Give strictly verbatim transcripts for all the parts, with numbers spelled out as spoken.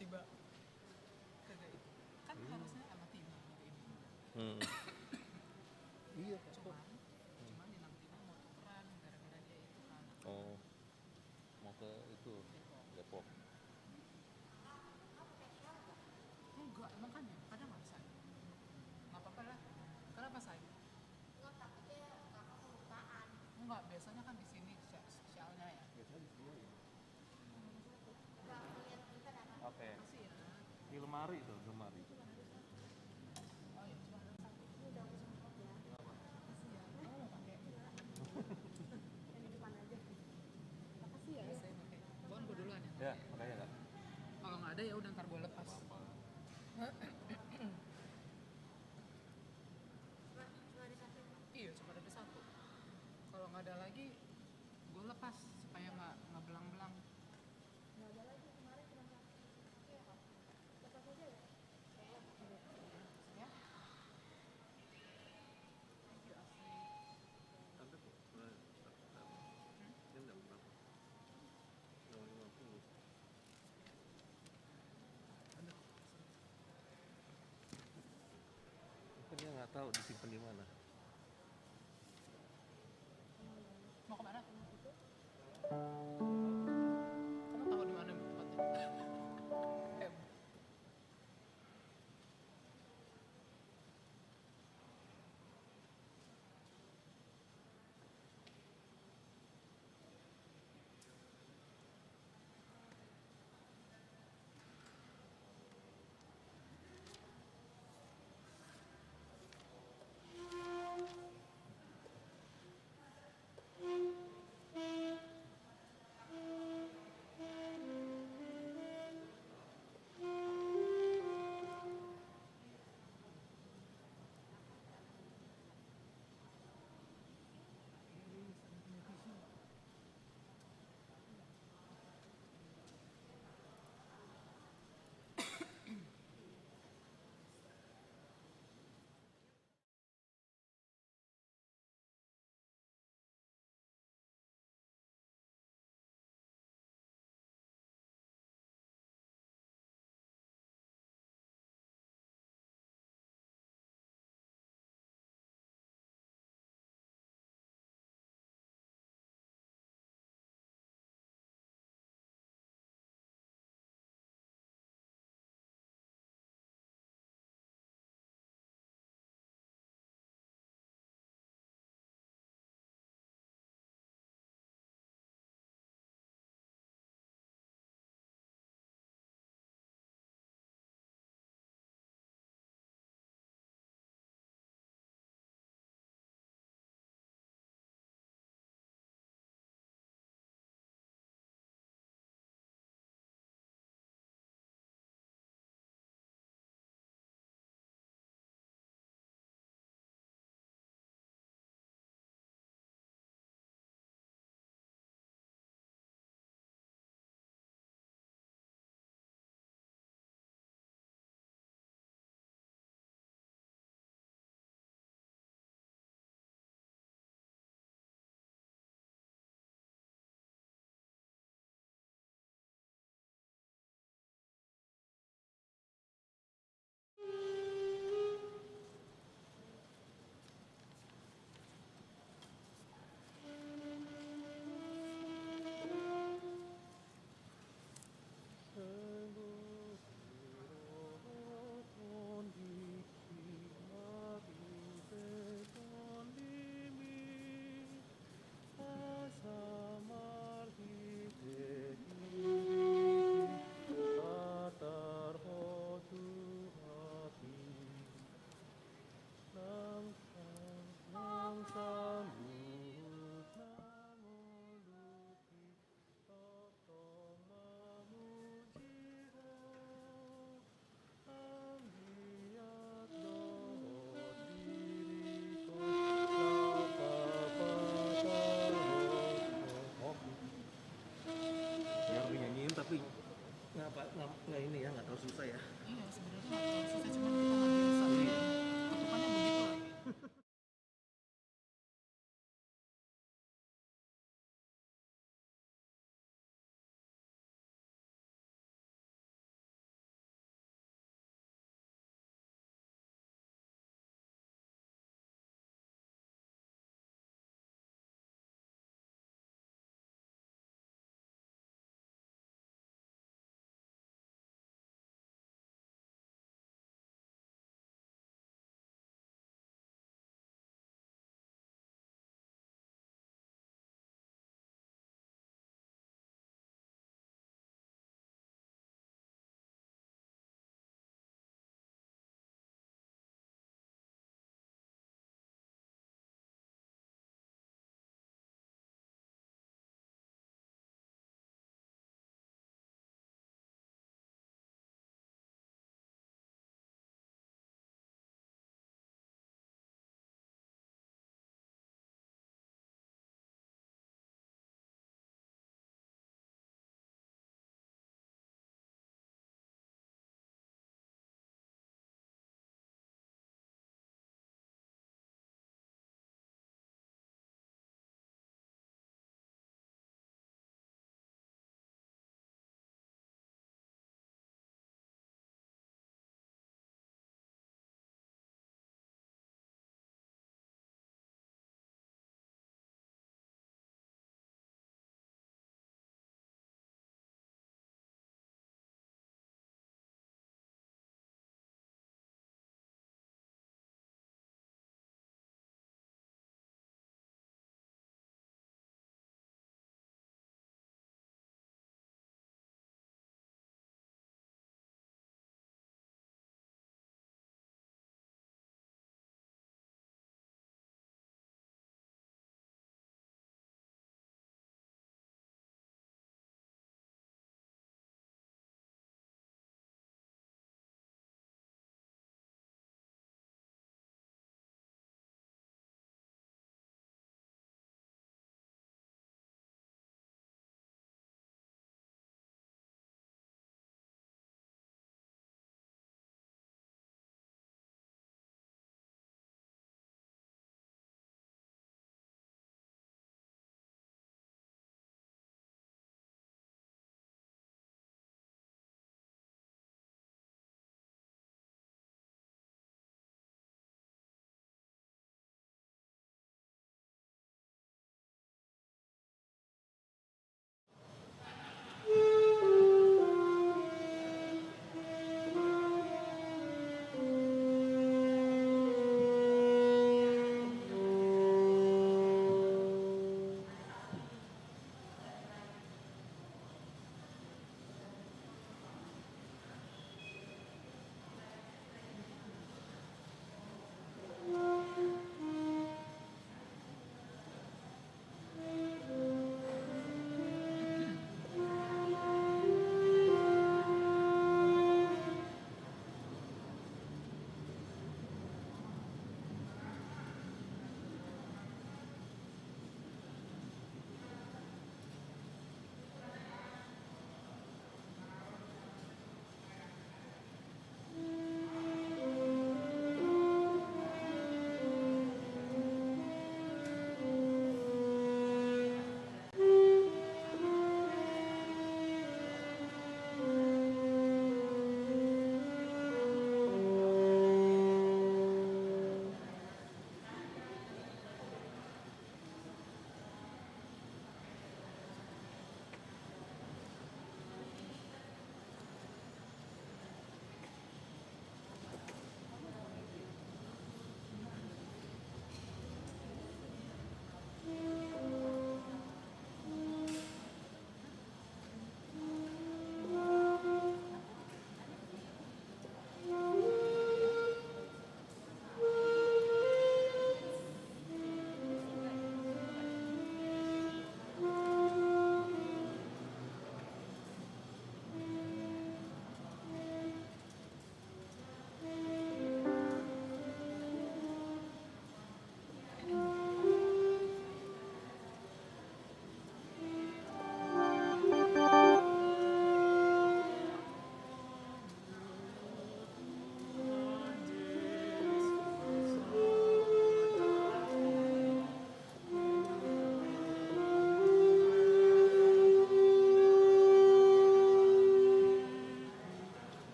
Tiba. Kagak itu. Kan harusnya sama Tina hari ini. Hmm. Iya, cuman, cuman Inang Tina mau tukeran gara-gara dia itu kan. Oh. Mau ke itu, Depok. Depok. Enggak, makanya kadang nggak bisa. Nggak apa-apa lah. Kenapa, say? Enggak, takutnya kakak kelupaan. Enggak, biasanya kan di sini spesialnya ya. Biasanya di sini ya. Oke. Makasih ya. Di lemari tuh, lemari. Oh iya, cuma ada satu. Ini udah aku semprot ya. Kenapa? Makasih ya. Kamu mau pakai? Yang di depan aja. Makasih ya. Iya, saya pakai. Bon, gue duluan ya. Ya, makanya, Kak. Kalau nggak ada ya udah, ntar gue lepas. Apa-apa. Cuma, cuma ada satu. Iya, cuma ada satu. Kalau nggak ada lagi, gue lepas supaya nggak, nggak belang-belang. Nggak ada lagi, kemarin cuma satu. Iya, Kak. Lepas aja ya? Iya. Thank you, Asri. Sampai kok. Nah, tak, tak. Hmm? Dia nggak berapa. Nol lima puluh. Mungkin dia nggak tahu disimpan di mana. Mau kemana? Kamu tahu di mana tempatnya? Em. Asa marhite i, patar ho tu hami. Nang, nang saluhut na ngolunta i, tongtong mamuji Ho. Anggiat dohot diriku, na papatar Ho. Oke. Biar dinyanyiin, tapi nggak apa, nggak, nggak ini ya, nggak terlalu susah ya. Iya, sebenarnya nggak terlalu susah, cuman kita nggak biasa. Iya. Ketukannya begitu lagi.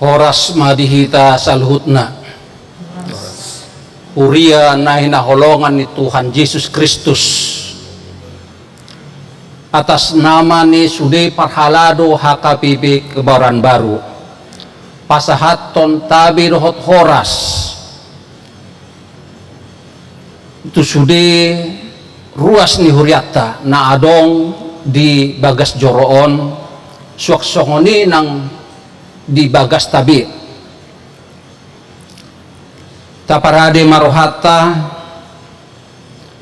Horas ma di hita saluhutna. Huria na hinaholongan ni Tuhan Jesus Kristus. Atas nama ni sude parhalado H K P P Kebayoran Baru, pasahathon tabe dohot horas tu sude ruas ni hurianta na adong di bagas joro on, suang songon i nang di bagasta be. Taparade ma rohanta,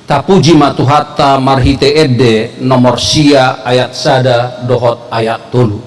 tapuji ma Tuhanta marhite ende nomor sia ayat sada dohot ayat tolu.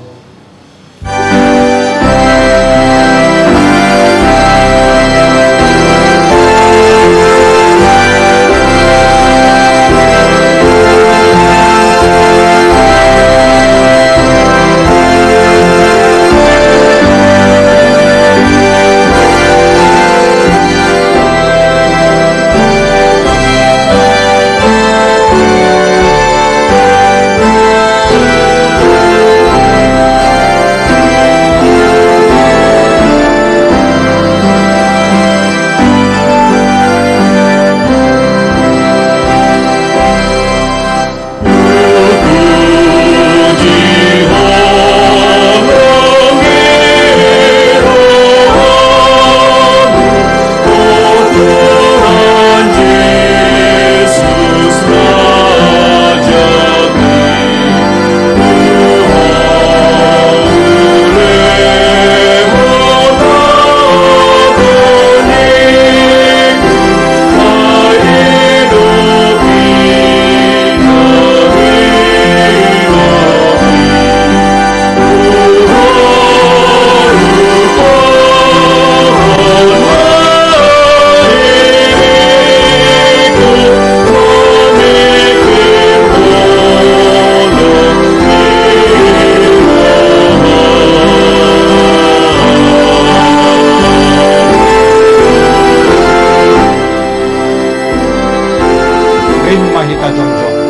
Rap ma hita jongjong.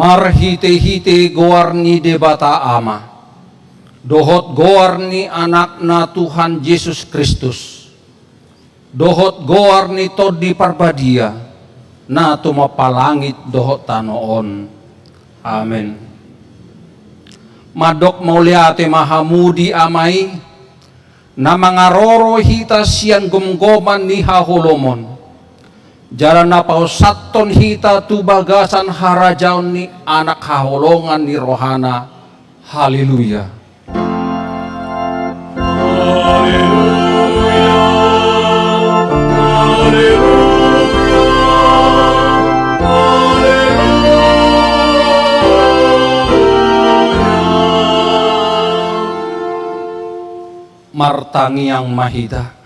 Marhitehite goar ni Debata Ama, dohot goar ni Anakna Tuhan Jesus Kristus, dohot goar ni Tondi Parbadia, na tumompa langit dohot tano on. Amen. Mandok mauliate ma hamu di Ama i, na mangaroro hita sian gomgoman ni haholomon, jala na pausahon hita tu bagasan harajaon ni Anak haholongan ni rohana. Haleluya. Haleluya, haleluya, haleluya. Martangiang ma hita.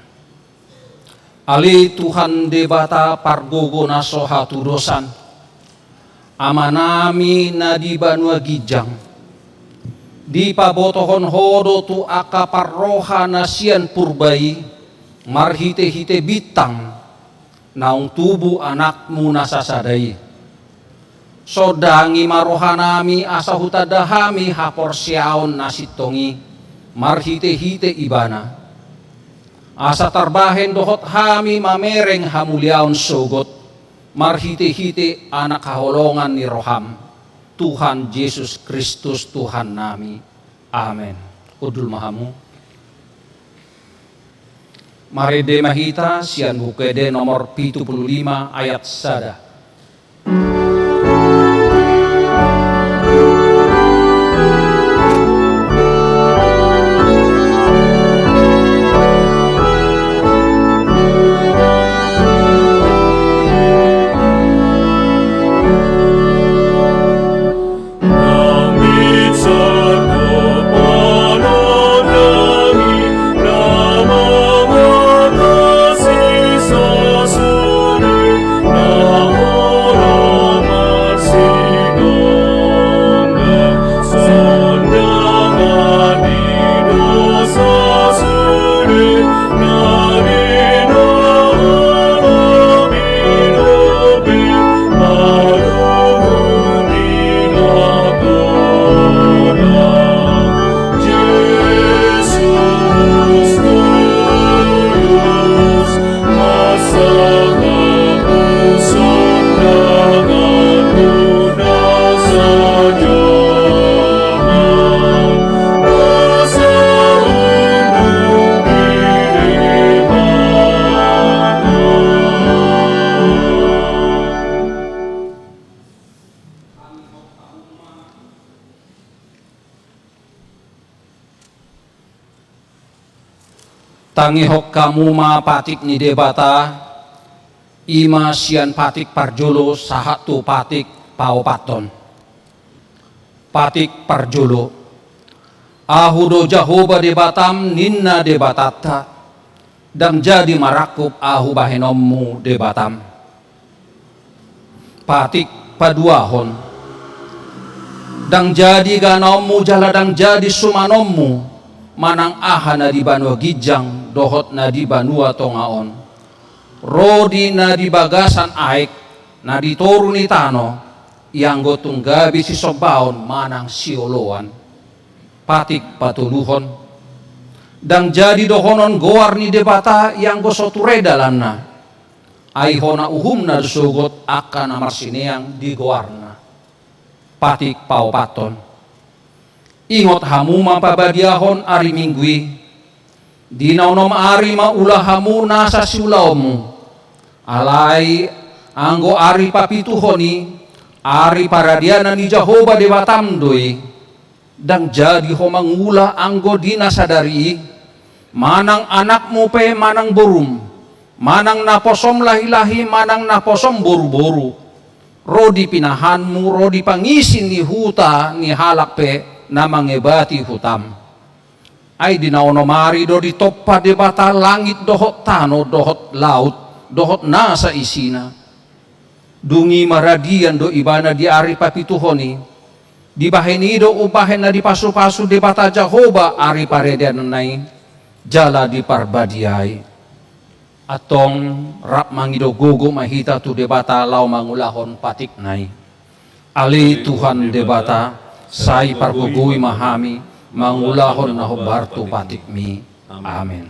Ale Tuhan Debata pargogo na so hatudosan, Amanami na di banua ginjang, dipabotohon Ho do tu angka parroha na sian purba i marhitehite bintang naung tubu Anakmu na sasada i. Sondangi ma rohanami asa hutanda hami haporseaon na sintong i marhitehite Ibana, asa tarbahen dohot hami mamereng hamuliaon sogot marhitehite Anak haholongan ni roham, Tuhan Jesus Kristus Tuhannami. Amen. Hundul ma hamu. Marende ma hita sian Buku Ende nomor pitu pulu lima ayat sada. Tangihon hamu ma patik ni Debata, i ma sian patik parjolo sahat tu patik paopathon. Patik parjolo. Ahu do Jahowa Debatam, ninna Debatanta, ndang jadi marangkup Ahu bahenonmu Debatam. Patik paduahon. Ndang jadi ganaonmu jala ndang jadi sumanonmu manang aha na di banua ginjang dohot na di banua tonga on, ro di na di bagasan aek, na di toru ni tano, ianggo tung gabe sisombaon manang sioloan. Patik patoluhon. Ndang jadi dohonon goar ni Debata ianggo so ture dalanna, ai hona uhumna do sogot angka na marsineang di goarna. Patik paopathon. Ingot hamu ma pabadiahon ari Minggu i, di na onom ari ma ula hamu nasa siulaonmu. Alai anggo ari papituhon i, ari paradianan ni Jahowa Debatam do i. Ndang jadi ho mangula anggo di na sadari i, manang anakmu pe manang borum, manang naposom lahilahi manang naposom boruboru, ro di pinahanmu, ro di pangisi ni huta ni halak pe na mangebati hutam. Ai di na onom ari do ditompa Debata langit dohot tano dohot laut dohot nasa isina. Dung i maradian do ibana di ari papituhon i. Dibahen i do umbahen na dipasupasu Debata Jahowa ari paradiananna i jala diparbadiai. Antong rap mangido gogo ma hita tu Debata laho mangulahon patikna i. Ale Tuhan Debata, sai pargogoi ma hami mangulahon na hombar tu patikmi. Amen.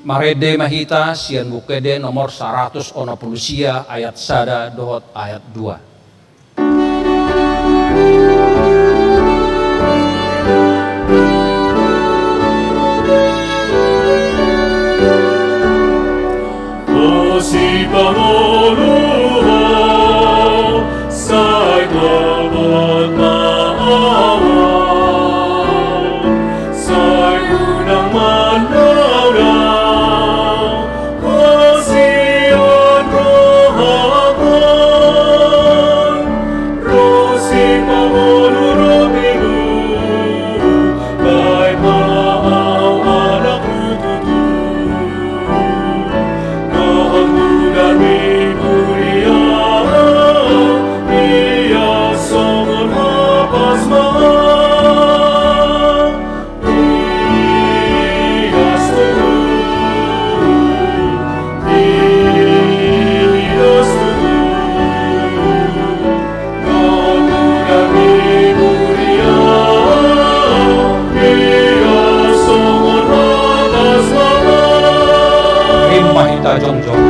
Marende ma hita sian Buku Ende nomor saratus onom pulu sia ayat sada dohot ayat dua. Sai topot ma ahu, sai unang mandaodao, pasion rohangku. jongjong.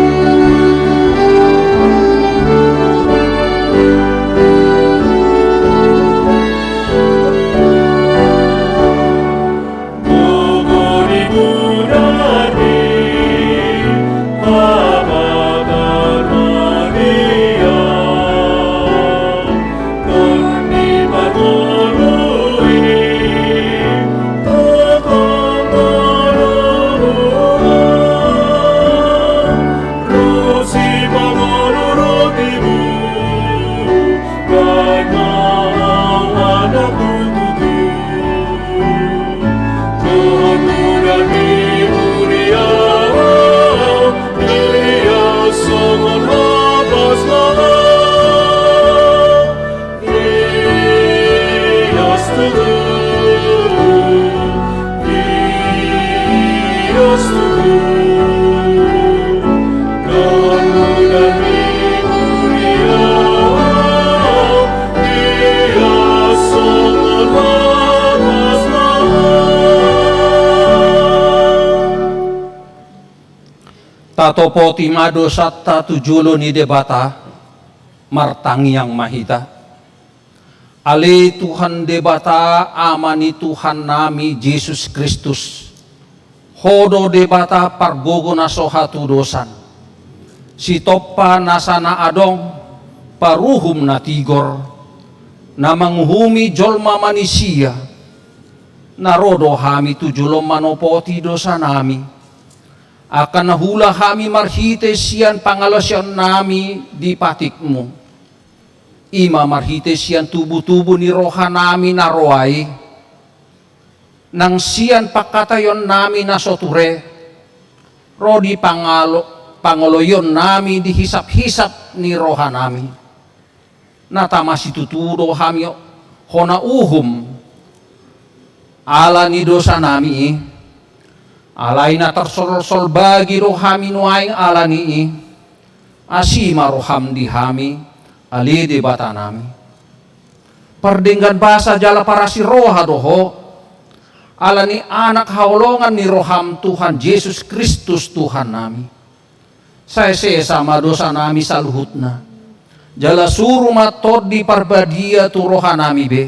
Tatopoti ma dosanta tu jolo ni Debata, martangiang ma hita. Ale Tuhan Debata, Ama ni Tuhannami Jesus Kristus, Ho do Debata pargogo na so hatudosan, Sitompa nasa na adong, Paruhum na tigor, na manguhumi jolma manisia, na ro do hami tu jolom manopoti dosanami, angka na huula hami marhite sian pangalaosionnami di patikmu. I ma marhite sian tubutubu ni rohanami na roa i, nang sian pangkataionnami na so ture, ro di pangalo-, pangoloionnami di hisaphisap ni rohanami. Na tama situtu do hami hona uhum, ala ni dosanami i, alai na tarsolsolbagi do hami nuaeng ala ni i. Asi ma roham di hami, ale Debatanami. Pardenggan basa jala parasiroha do Ho, ala ni Anak haholongan ni roham Tuhan Jesus Kristus Tuhannami. Sai sesa ma dosanami saluhutna, jala suru ma Tondi Parbadia tu rohanami be,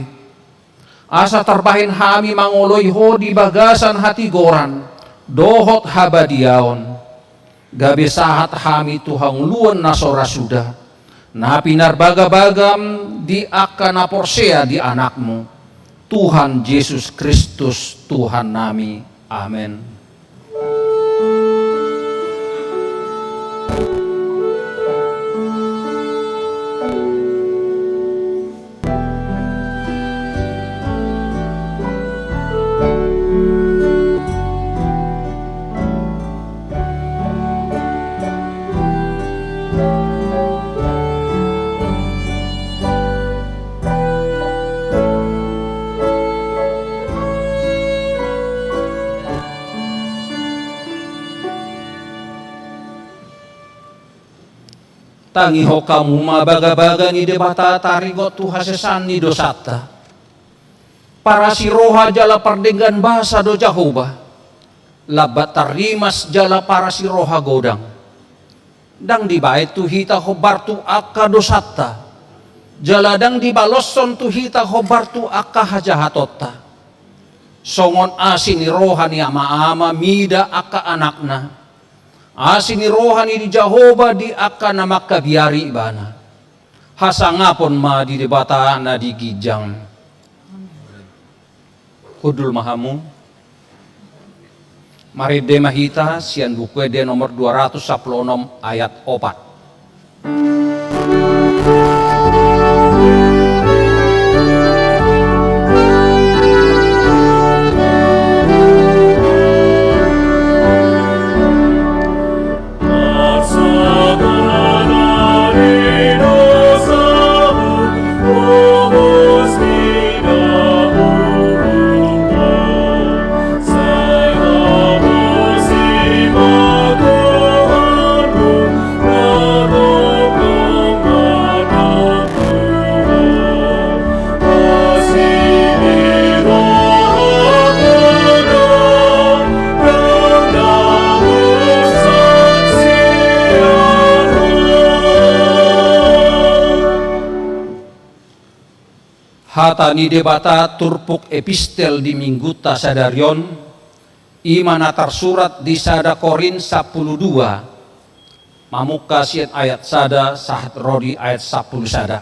asa tarbahen hami mangoloi Ho di bagasan hatigoran dohot habadiaon, gabe sahat hami tu hangoluan na so ra suda, na pinarbagabagam di angka na porsea di Anakmu, Tuhan Jesus Kristus Tuhannami. Amen. Tangihon hamu ma bagabaga ni Debata taringot tu hasesaan ni dosanta. Parasiroha jala pardenggan basa do Jahowa, lambat tarrimas jala parasiroha godang. Ndang dibaen tu hita hombar tu angka dosanta, jala ndang dibaloshon tu hita hombar tu angka hajahatonta. Songon asi ni roha ni amaama mida angka anakna, asi ni roha ni Jahowa di angka na mangkabiari ibana. Hasangapon ma di Debata na di ginjang. Hundul ma hamu. Marende ma hita sian Buku Ende nomor dua ratus sampulu onom ayat opat. Hata ni Debata turpuk epistel di minggunta sadari on, i ma na tarsurat di sada Korint sampulu dua, mamungka sian ayat sada sahat ro di ayat sampulu sada.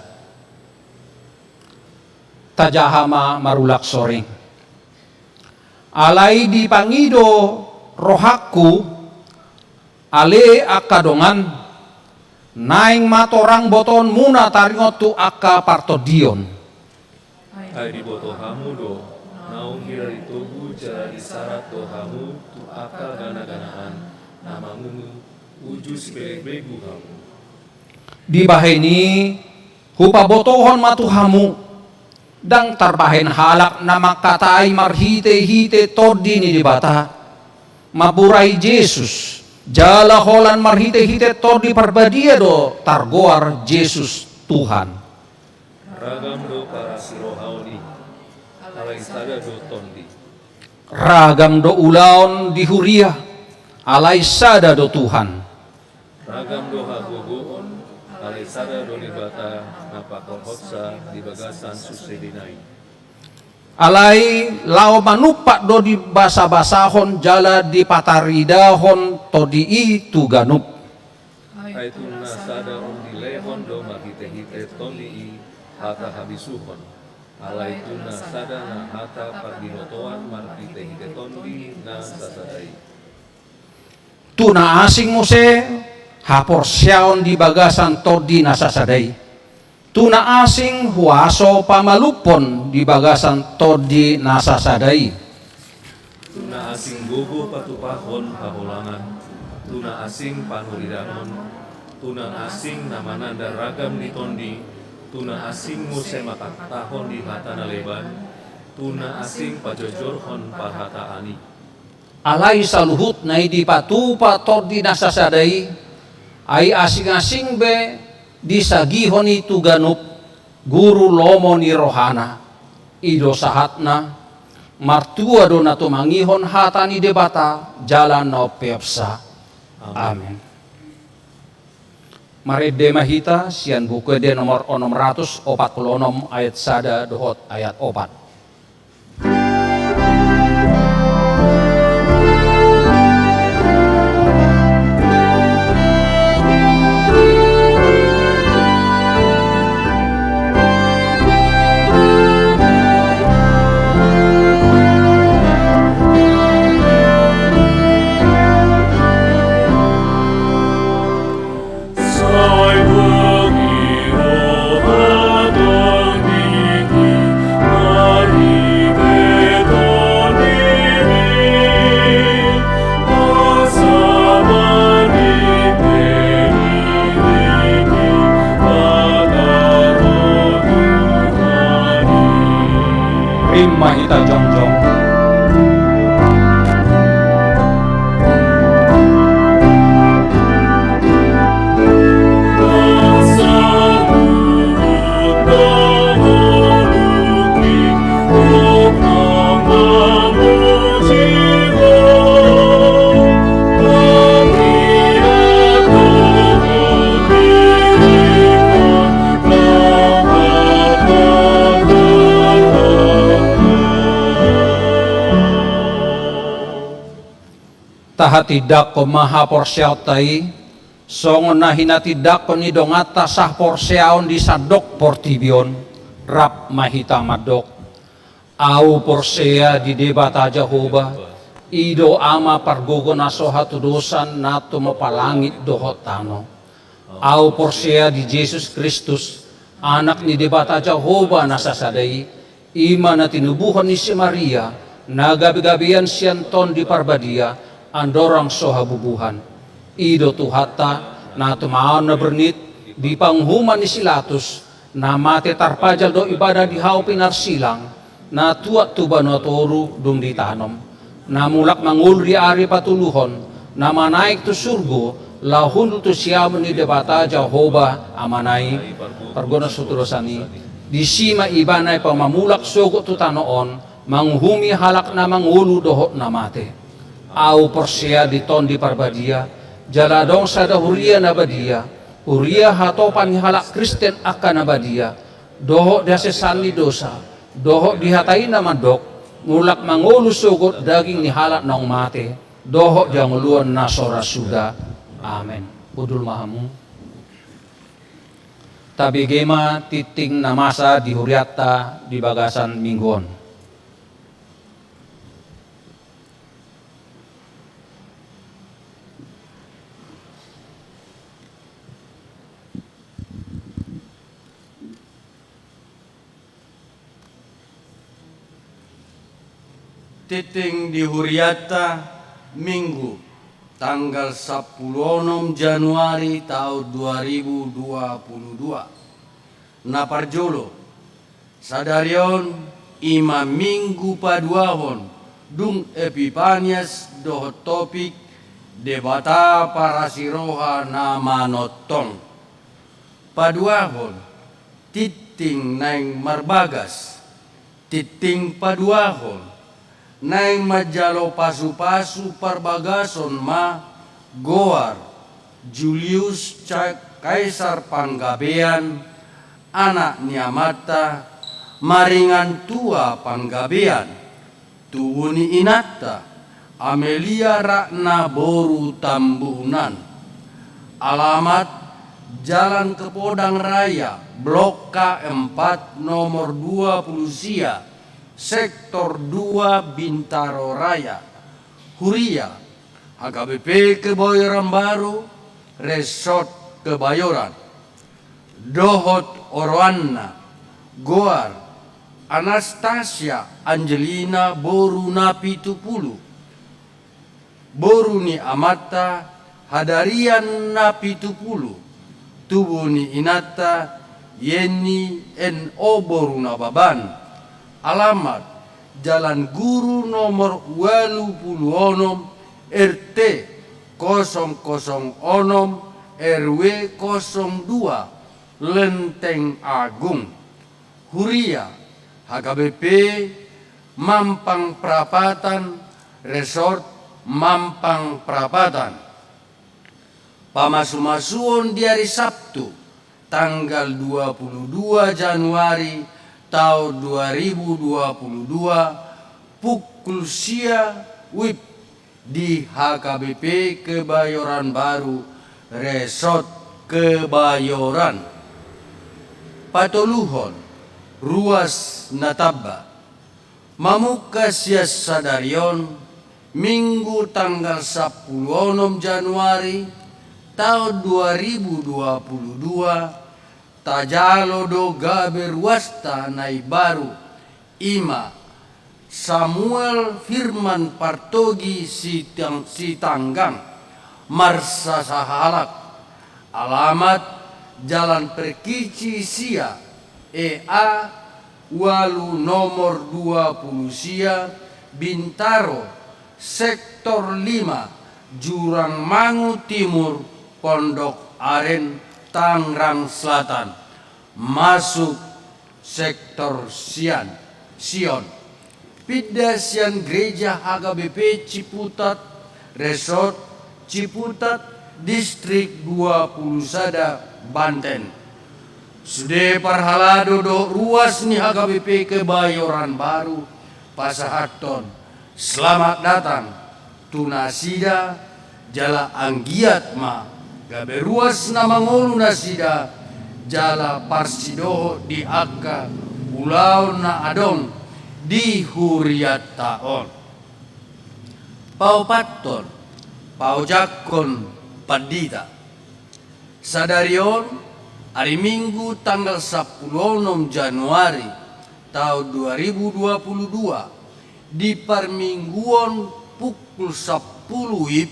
Tajaha ma marulak soring. Alai dipangido rohangku, ale angka dongan, naeng ma torang botoonmuna taringot tu angka partondion. Ai diboto hamu do, naung hira ditogu jala disarat do hamu tu angka ganaganaan na mangungu uju sipelebegu hamu. Dibahen i, hupabotohon ma tu hamu, ndang tarbahen halak na mangkatai marhitehite Tondi ni Debata, mamburai Jesus, jala holan marhitehite Tondi Parbadia do targoar Jesus Tuhan. Ragam do parasirohaon i, alai sada do Tondi. Ragam do ulaon di huria, alai sada do Tuhan. Ragam do hagogoon, alai sada do Debata na pangkorhonsa di bagasan susedena i. Alai laho manumpak do dibasabasahon jala dipataridahon Tondi i tu ganup. Ai tu na sada on dilehon do marhitehite Tondi i hata habisuhon. Alai tu na sada na hata pardilotoan marhitehite Tondi na sasada i. Tu na asing muse haporseaon di bagasan Tondi na sasada i. Tu na asing huaso pamalumhon di bagasan Tondi na sasada i. Tu na asing gogo patupahon haholangan, tu na asing panuridangon, tu na asing na mananda ragam ni tondi, tu na asing muse manghatahon di hata na leban, tu na asing pajojorhon parhataan i. Alai saluhutna i dipatupa Tondi na sasada i, ai asing-asing be disagihon i tu ganup guru lomo ni rohana. I do sahatna. Martua do na tumangihon hata ni Debata jala na umpeopsa. Amen. Marende ma hita sian Buku Ende nomor onom ratus opat pulu onom, ayat sada dohot ayat opat. Rima hita jongjong. Tahatindangkon ma haporseaonta i, songon na hinatindangkon ni donganta sahaporseaon di sandok portibi on. Rap ma hita mandok. Ahu porsea di Debata Jahowa, i do Ama pargogo na so hatudosan na tumompa langit dohot tano. Ahu porsea di Jesus Kristus, Anak ni Debata Jahowa na sasada i, i ma na tinubuhon ni si Maria, na gabegabean sian Tondi Parbadia, andorang so habubuhan. I do Tuhanta, na tumaon na bernit, di panguhuman ni si Latus, na mate tarpajal do ibana di hau pinarsilang, na tuat tu banua toru dung ditanom, na mulak mangolu di ari patoluhon, na manaek tu surgo, laho hundul tu siamun ni Debata Jahowa Amana i, pargogo na so hatudosan i, disi ma ibana i pamamulak sogot tu tano on, manguhumi halak na mangolu dohot na mate. Ahu porsea di Tondi Parbadia, jala adong sada huria na badia, huria hatopan ni halak Kristen angka na badia, dohot di hasesaan ni dosa, dohot di hata i na mandok, mulak mangolu sogot daging ni halak naung mate, dohot di hangoluan na so ra suda. Amen. Hundul ma hamu. Tabege ma tingting na masa di hurianta di bagasan minggu on. Tingting di hurianta, Minggu, tanggal sampulu onom Januari taon dua ribu dua pulu dua. Na parjolo, sadari on i ma Minggu paduahon dung Epipanias dohot topik Debata parasi roha na manongtong. Paduahon, tingting naeng marbagas. Tingting paduahon, naeng manjalo pasupasu parbagason ma goar Julius Ca-, Kaisar Panggabean, anak ni amanta Maringantua Panggabean, tubu ni inanta Amelia Ratna boru Tambunan. Alamat: Jalan Kepodang Raya, Blok K empat, nomor dua pulu sia, Sektor dua, Bintaro Raya. Huria: H K B P Kebayoran Baru, Resort Kebayoran. Dohot oroanna: goar Anastasia Angelina boru Napitupulu, boru ni amanta Hadarian Napitupulu, tubu ni inanta Yeni N O boru Nababan. Alamat: Jalan Guru nomor ualu pulu onom, R T kosong kosong onom, R W kosong dua, Lenteng Agung. Huria: H K B P Mampang Prapatan, Resort Mampang Prapatan. Pamasumasuon di ari Sabtu, tanggal dua pulu dua Januari taon dua ribu dua pulu dua, pukul sia WIB di H K B P Kebayoran Baru, Resort Kebayoran. Patoluhon, ruas na tamba. Mamungka sian sadari on, Minggu tanggal sampulu onom Januari taon dua ribu dua pulu dua, tajalo do gabe ruasta na imbaru, i ma Samuel Firman Partogi Sitang-, Sitanggang, marsasahalak. Alamat: Jalan Perkici sia, E A ualu nomor dua pulu sia, Bintaro, Sektor lima, Jurangmangu Timur, Pondok Aren, Tangerang Selatan. Masuk Sektor Sian, Sion. Pinda sian Gereja H K B P Ciputat, Resort Ciputat, Distrik dua pulu sada, Banten. Sude parhalado dohot ruas ni H K B P Kebayoran Baru pasahathon selamat datang tu nasida, jala anggiat ma gabe ruas na mangolu nasida jala parsidohot di angka ulaon na adong di hurianta on. Paopathon, paojakhon pandita. Sadari on, ari Minggu tanggal sampulu onom Januari taon dua ribu dua pulu dua, di parmingguon pukul sampulu WIB,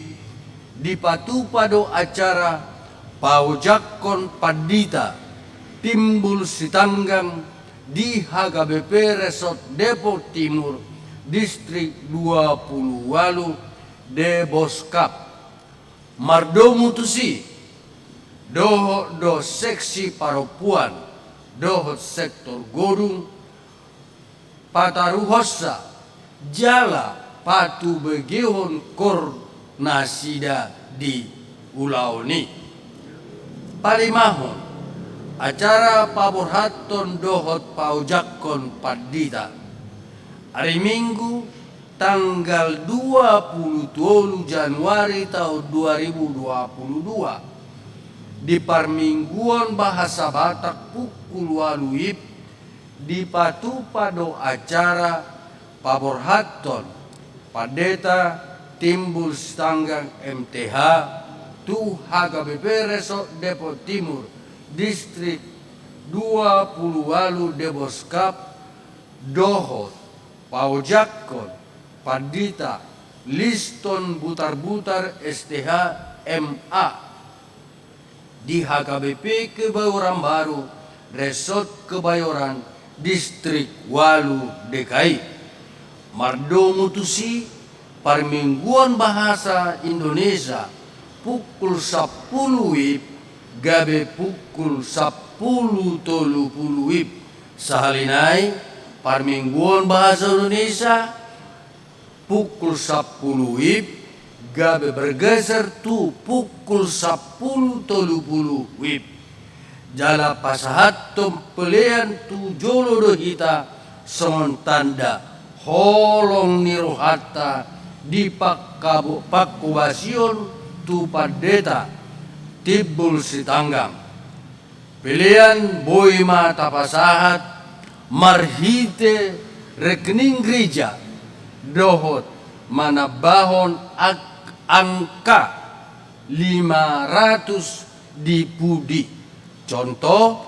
dipatupa do acara paojakhon pandita Timbul Sitanggang di H K B P Resort Depok Timur, Distrik dua pulu ualu, Deboskap. Mardomu tusi, dohot do seksi parompuan dohot sektor godung, pataruhonsa jala patubegehon koor nasida di ulaon i. Palimahon, Acara paborhathon dohot paojakhon pandita. Ari Minggu, tanggal dua pulu tolu Januari taon dua ribu dua pulu dua, di parmingguon bahasa Batak pukul ualu WIB, dipatupa do acara paborhathon Pandita Timbul Sitanggang M T H tu H K B P Resort Depok Timur, Distrik dua pulu ualu Deboskap, dohot paojakhon Pandita Liston Butarbutar S T H M A di H K B P Kebayoran Baru, Resort Kebayoran, Distrik ualu D K I. Mardomu tusi, parmingguon bahasa Indonesia pukul sampulu WIB gabe pukul sampulu tolu pulu WIB. Sahali nai, parmingguon bahasa Indonesia pukul sampulu WIB gabe bergeser tu pukul sampulu tolu pulu WIB. Jala pasahathon pelean tu jolo do hita songon tanda holong ni rohanta di pangkabo-, pangkobasion tu Pandita Timbul Sitanggang. Pelean boi ma tapasahat marhite rekening gereja dohot manambahon ak-, angka lima ratus di pudi. Contoh,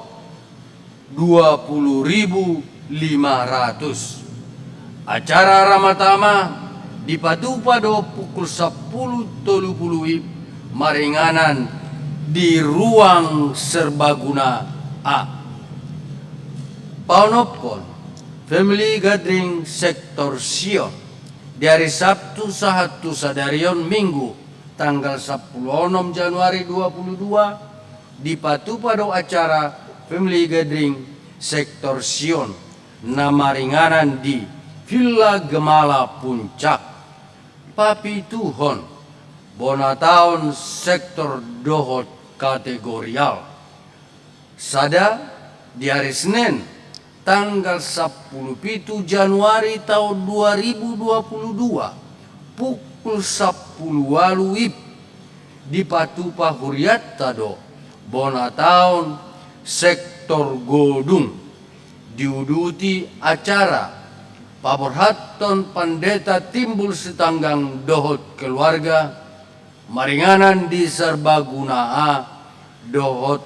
dua pulu ribu lima ratus. Acara Ramatama dipatupa do pukul sampulu tolu pulu WIB maringanan di Ruang Serbaguna A. Paonomhon, Family Gathering Sektor Sion, di ari Sabtu sahat tu sadari on Minggu, tanggal sampulu onom Januari dua pulu dua, dipatupa do acara Family Gathering Sektor Sion na maringanan di Villa Gemala Puncak. Papituhon, bona taon sektor dohot kategorial. Sada, di ari Senen, tanggal sampulu pitu Januari taon dua ribu dua pulu dua, pukul sampulu ualu WIB, dipatupa hurianta do bona taon sektor godung. Diuduti acara paborhathon Pandita Timbul Sitanggang dohot keluarga maringanan di Serbaguna A dohot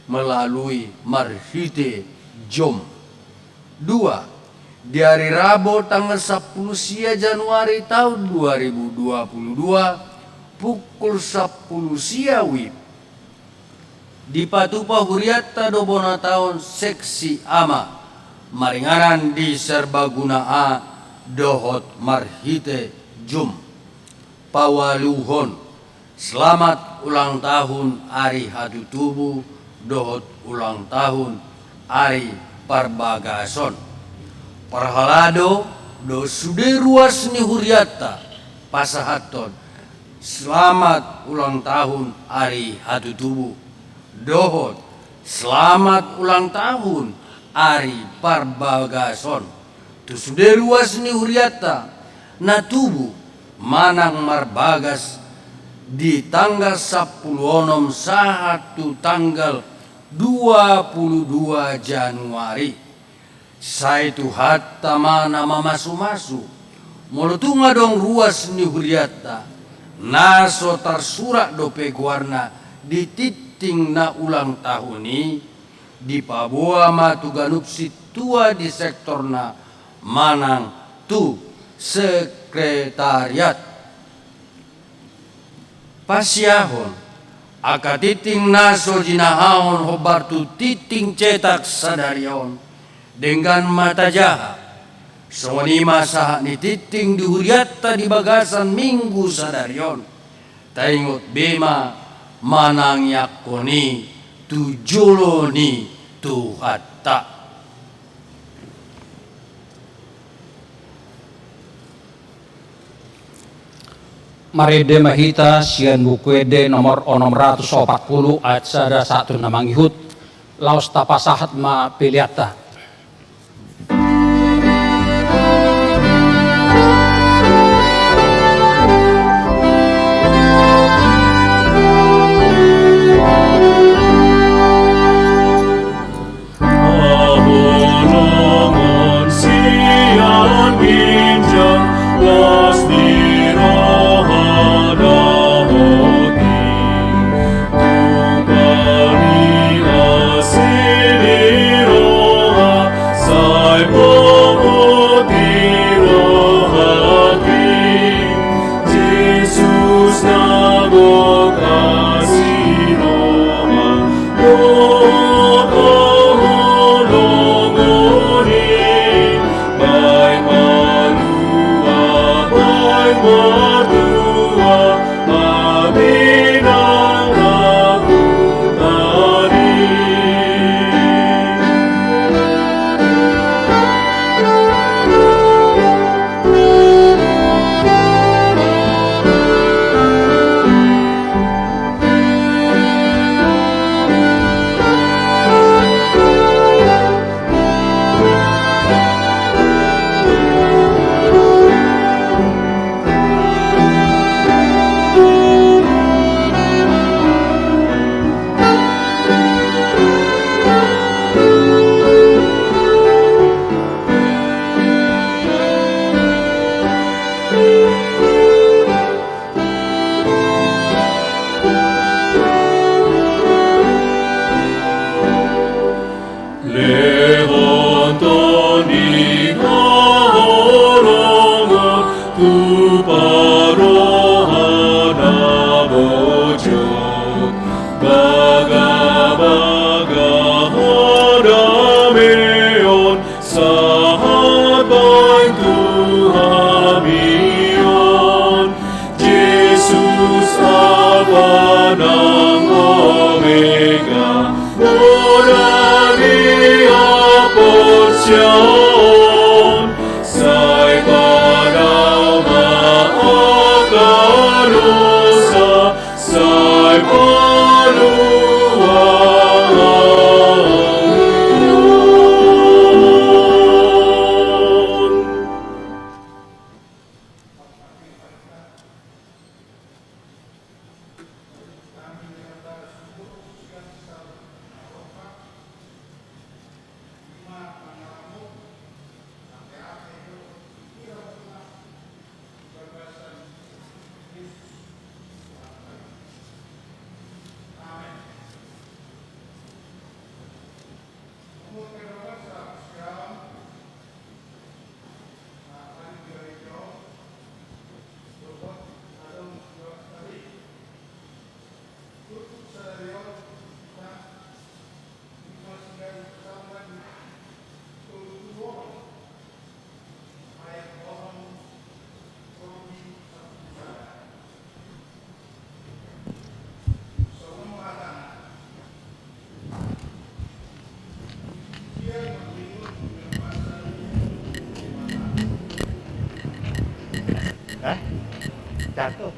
melalui marhite Zoom. Dua, di ari Rabo tanggal sampulu sia Januari taon dua ribu dua pulu dua, pukul sampulu sia WIB, dipatupa hurianta do bona taon seksi ama maringanan di Serbaguna A dohot marhite Zoom. Paualuhon, selamat ulang tahun ari hatutubu dohot ulang tahun ari parbagason. Parhalado dohot sude ruas ni hurianta pasahathon selamat ulang tahun ari hatutubu dohot selamat ulang tahun ari parbagason tu sude ruas ni hurianta na tubu manang marbagas di tanggal sampulu onom sahat tu tanggal dua pulu dua Januari. Sai Tuhanta ma na mamasumasu. Molo tung adong ruas ni hurianta na so tarsurat dope goarna di tingting na ulang tahun i, dipaboa ma tu ganup sintua di sektorna manang tu sekretariat. Pasiahon, angka tingting na so jinahahon hombar tu tingting cetak sadari on, denggan ma tajaha. Songon i ma sahat ni tingting di hurianta di bagasan Minggu sadari on. Taingot be ma manangiangkon i tu jolo ni Tuhanta. Marende ma hita sian Buku Ende nomor onom ratus opat pulu ayat sada sahat tu na mangihut. Laos tapasahat ma peleanta. Haholongon sian ginjang las ni roha na hot i, tu paniasi ni roha sai pogoti rohangki. Jesus na gok asi roha, gok haholongon i, baen malua, baen martua, ami nang na hutani. Lehon Tondi haholongon tu parrohana bojok, bagabaga hadameon sahat baen tu hami on. Jesus Alfa nang Omega, bona ni haporseaon, sai padao ma angka dosa, sai palua hami on. Hah? Jatuh.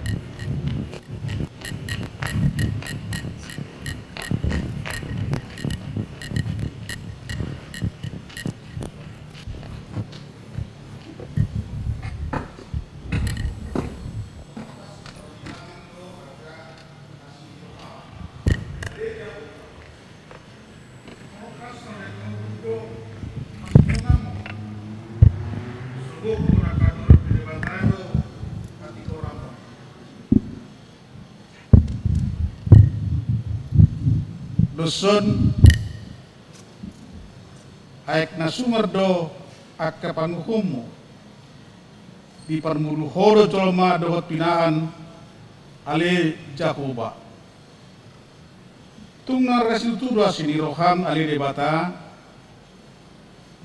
Doshon, aek na sumar do angka panguhummu, diparmulu Ho do jolma dohot pinahan, ale Jahowa. Tung na marasi tutu do asi ni roham, ale Debata.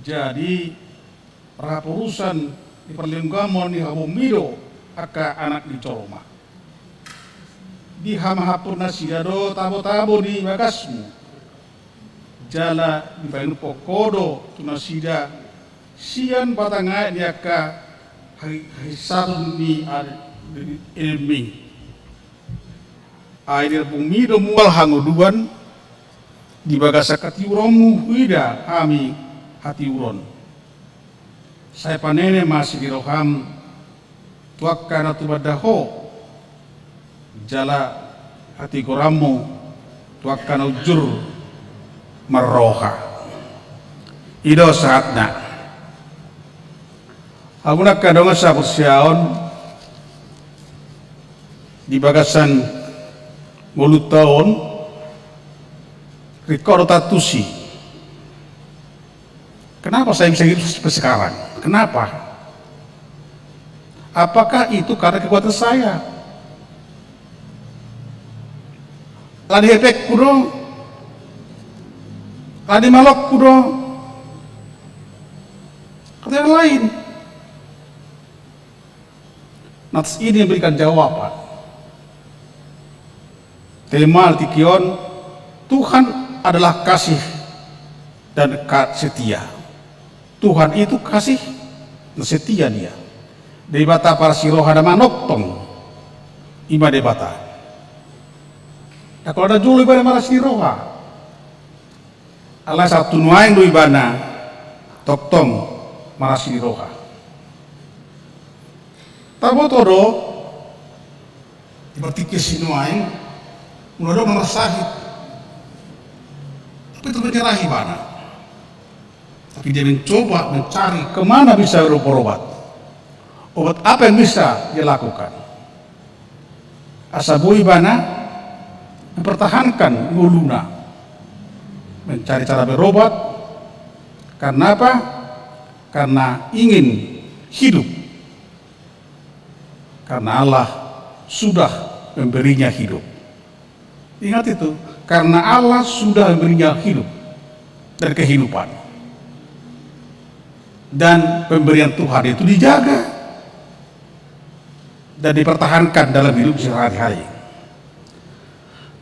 Jadi, raporusan di parlinggoman ni habongmi do angka anak ni jolma. Dihamahaphon nasida do tabo-tabo ni bagasmu. Jala dipainumhon Ho do tu nasida sian batang aek ni angka hai-, hahisaron ni ad-, di-, edengmi. Ai di lambungmi do mual hangoluan, Di bagasan hatiuronmu huida hami hatiuron. Sai panene ma asi ni roham tu angka na tumanda ho, jala hatigoranmu tu angka na unjur marroha. I do sahatna. Hamu angka dongan sahaporseaon, di bagasan ngolunta on, ringkot do taantusi. Kenapa saya bisa hidup sampai sekarang? Kenapa? Apakah itu karena kekuatan saya? Ala ni hepengku do? Ala ni malokku do? Atau yang lain? Nats ini memberikan jawaban. Tema di tingki on, Tuhan adalah kasih dan ka-, setia. Tuhan itu kasih dan setia Dia. Debata parasi roha na manongtong, i ma Debata. Na holan na jolo Ibana marasi ni roha. Alai sahat tu nuaeng do Ibana tongtong marasi ni roha. Taboto do, di partingkian sinuaeng, molo adong na marsahit, tapi tetap menyerah ibana. Tapi dia mencoba mencari kemana bisa berobat. Obat apa yang bisa dia lakukan? Asa boi ibana mempertahankan ngoluna, mencari cara berobat. Karena apa? Karena ingin hidup. Karena Allah sudah memberinya hidup. Ingat itu, karena Allah sudah memberinya hidup dan kehidupan. Dan pemberian Tuhan itu dijaga dan dipertahankan dalam hidup sehari-hari.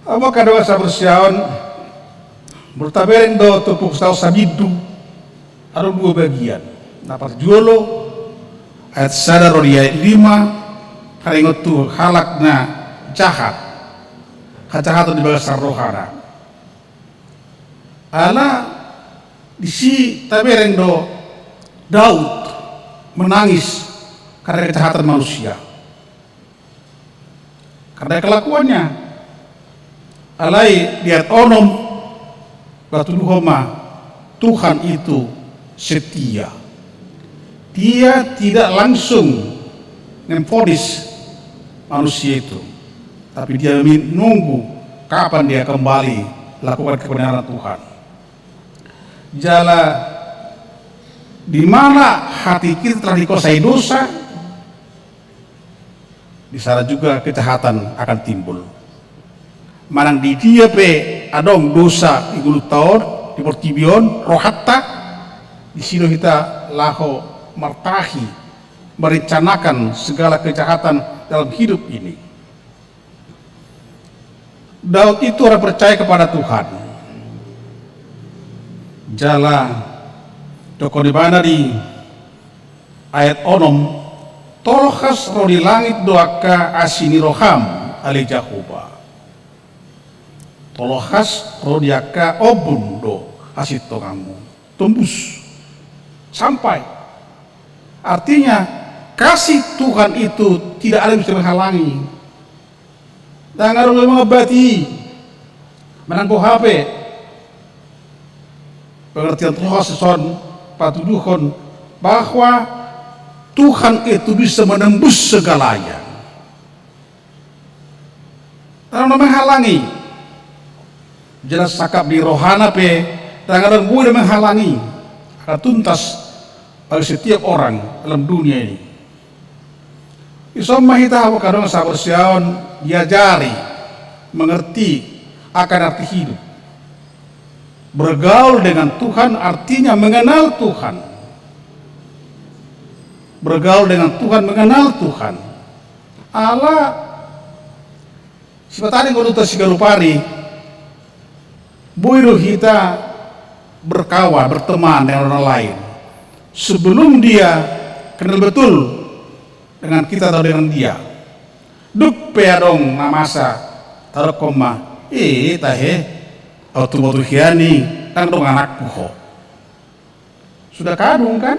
Hamu angka dongan sahaporseaon, molo tabereng do Turpuk Sitaon sabindu, adong dua bagian. Na parjolo, ayat sada ro di ayat lima, taringot tu halak na jahat. Hajahaton di bagasan rohana. Ala disi tabereng do Daud menangis karena kejahatan manusia. Karena kelakuannya. Alai di ayat onom, patuduhon ma, Tuhan itu setia. Dia tidak langsung memvonis manusia itu, tapi dia menunggu kapan dia kembali lakukan kebenaran Tuhan. Jala di mana hati kita telah dikuasai dosa, di sana juga kejahatan akan timbul. Manang di dia pe adong dosa di ngolunta on, di portibi on, rohanta, disi do hita laho martahi, merencanakan segala kejahatan dalam hidup ini. Daud itu orang percaya kepada Tuhan. Jala didok ibana di ayat onom, tolhas ro di langit do angka asi ni roham, ale Jahowa. Tolhas ro di angka ombun do hasintonganmu. Tembus. Sampai. Artinya, kasih Tuhan itu tidak ada yang bisa menghalangi. Ndang adong na mangambati, manang boha pe. Pengertian tolhas dison patuduhon bahwa Tuhan itu bisa menembus segalanya. Ndang adong na menghalangi. Jala sangkap ni rohana pe, ndang adong boi na menghalangi. Akan tuntas bagi setiap orang dalam dunia ini. Dison ma hita, hamu angka dongan sahaporseaon, diajari mengerti akan arti hidup. Bergaul dengan Tuhan artinya mengenal Tuhan. Bergaul dengan Tuhan, mengenal Tuhan. Ala sipata ni ngolunta siganup ari, boi do hita berkawan, berteman dengan orang lain sebelum dia kenal betul dengan kita atau dengan dia. Dung pe adong na masa, tadokhon ma, "Eh, tahe, Au tubu tu hian i, ndang dong anakku ho. Sudah kadung kan?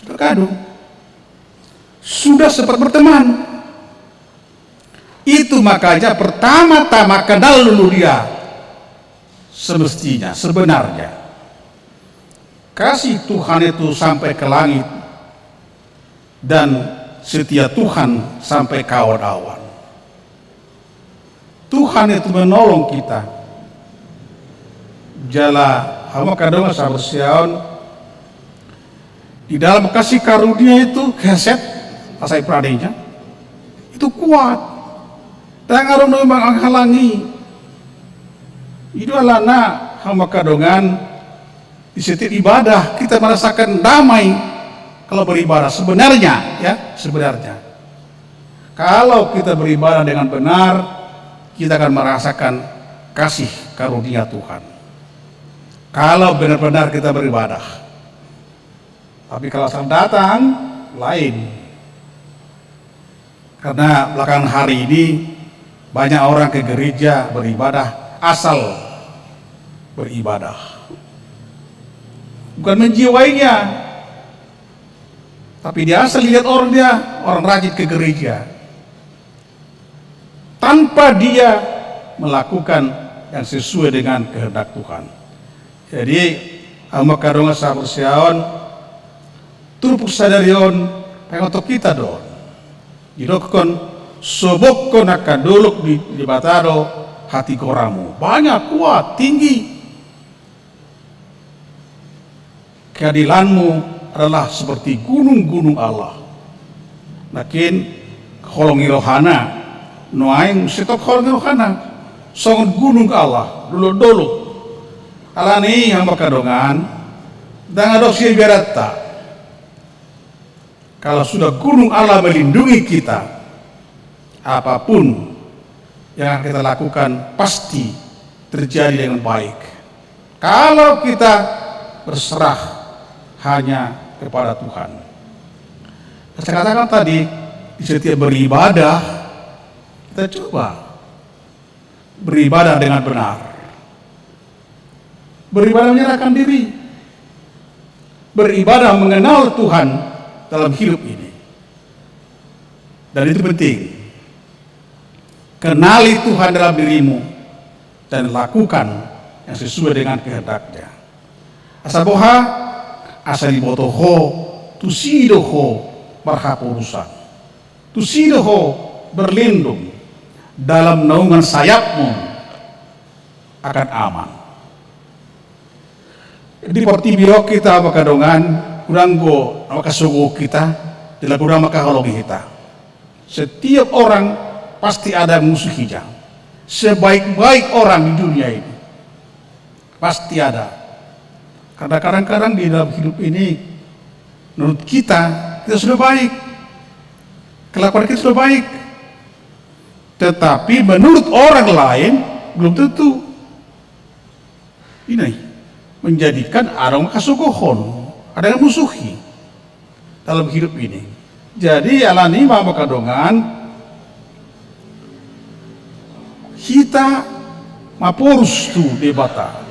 Sudah kadung. Sudah sempat berteman. Itu makanya pertama-tama kenal dulu dia. Semestinya, sebenarnya. Kasih Tuhan itu sampai ke langit dan setia Tuhan sampai ke awan-awan. Tuhan itu menolong kita. Jala hamu angka dongan sahaporseaon, di dalam kasih karunia itu, hesed, bahasa Ibraninya, itu kuat. Ndang adong na manghalangi. I do alana hamu angka dongan, di setiap ibadah kita merasakan damai kalau beribadah. Sebenarnya, ya, sebenarnya. Kalau kita beribadah dengan benar, kita akan merasakan kasih karunia Tuhan. Kalau benar-benar kita beribadah. Tapi kalau asal datang, lain. Karena belakangan hari ini banyak orang ke gereja beribadah, asal beribadah. Bukan menjiwainya, tapi dia asal lihat orang, dia orang rajin ke gereja. Tanpa dia melakukan yang sesuai dengan kehendak Tuhan. Jadi, hamu angka dongan sahaporseaon, turpuk sadari on, paingothon hita do. Didokkon, sobokhon angka dolok di, di Debata do hatigoranmu. Banyak, kuat, tinggi. Keadilanmu adalah seperti gunung-gunung Allah. Nangkin holong ni rohana, nuaeng sitongkin holong ni rohana. Songon gunung Allah, dolok-dolok. Alani i hamu angka dongan, ndang adong sian ibarat ta. Kalau sudah gunung Allah melindungi kita, apapun yang akan kita lakukan pasti terjadi dengan baik. Kalau kita berserah hanya kepada Tuhan. Saya katakan tadi, di setiap beribadah, kita coba beribadah dengan benar. Beribadah menyerahkan diri. Beribadah mengenal Tuhan dalam hidup ini. Dan itu penting. Kenali Tuhan dalam dirimu dan lakukan yang sesuai dengan kehendak-Nya. Asa boha, asa diboto ho, tusi do ho marhaporusan. Tusi do ho berlindung dalam naungan sayapmu akan aman. Di portibi on hita mangkadongan, godang do na mangkasogo hita, jala godang mangkaholongi hita. Setiap orang pasti ada musuhnya. Sebaik-baik orang di dunia ini pasti ada. Karena kadang-kadang di dalam hidup ini, menurut kita, kita sudah baik. Kelakuan kita sudah baik. Tetapi menurut orang lain, belum tentu. Ini menjadikan adong kasogohon, adong musuhi dalam hidup ini. Jadi, alani i ma mangkadongan, hita maporus tu Debata.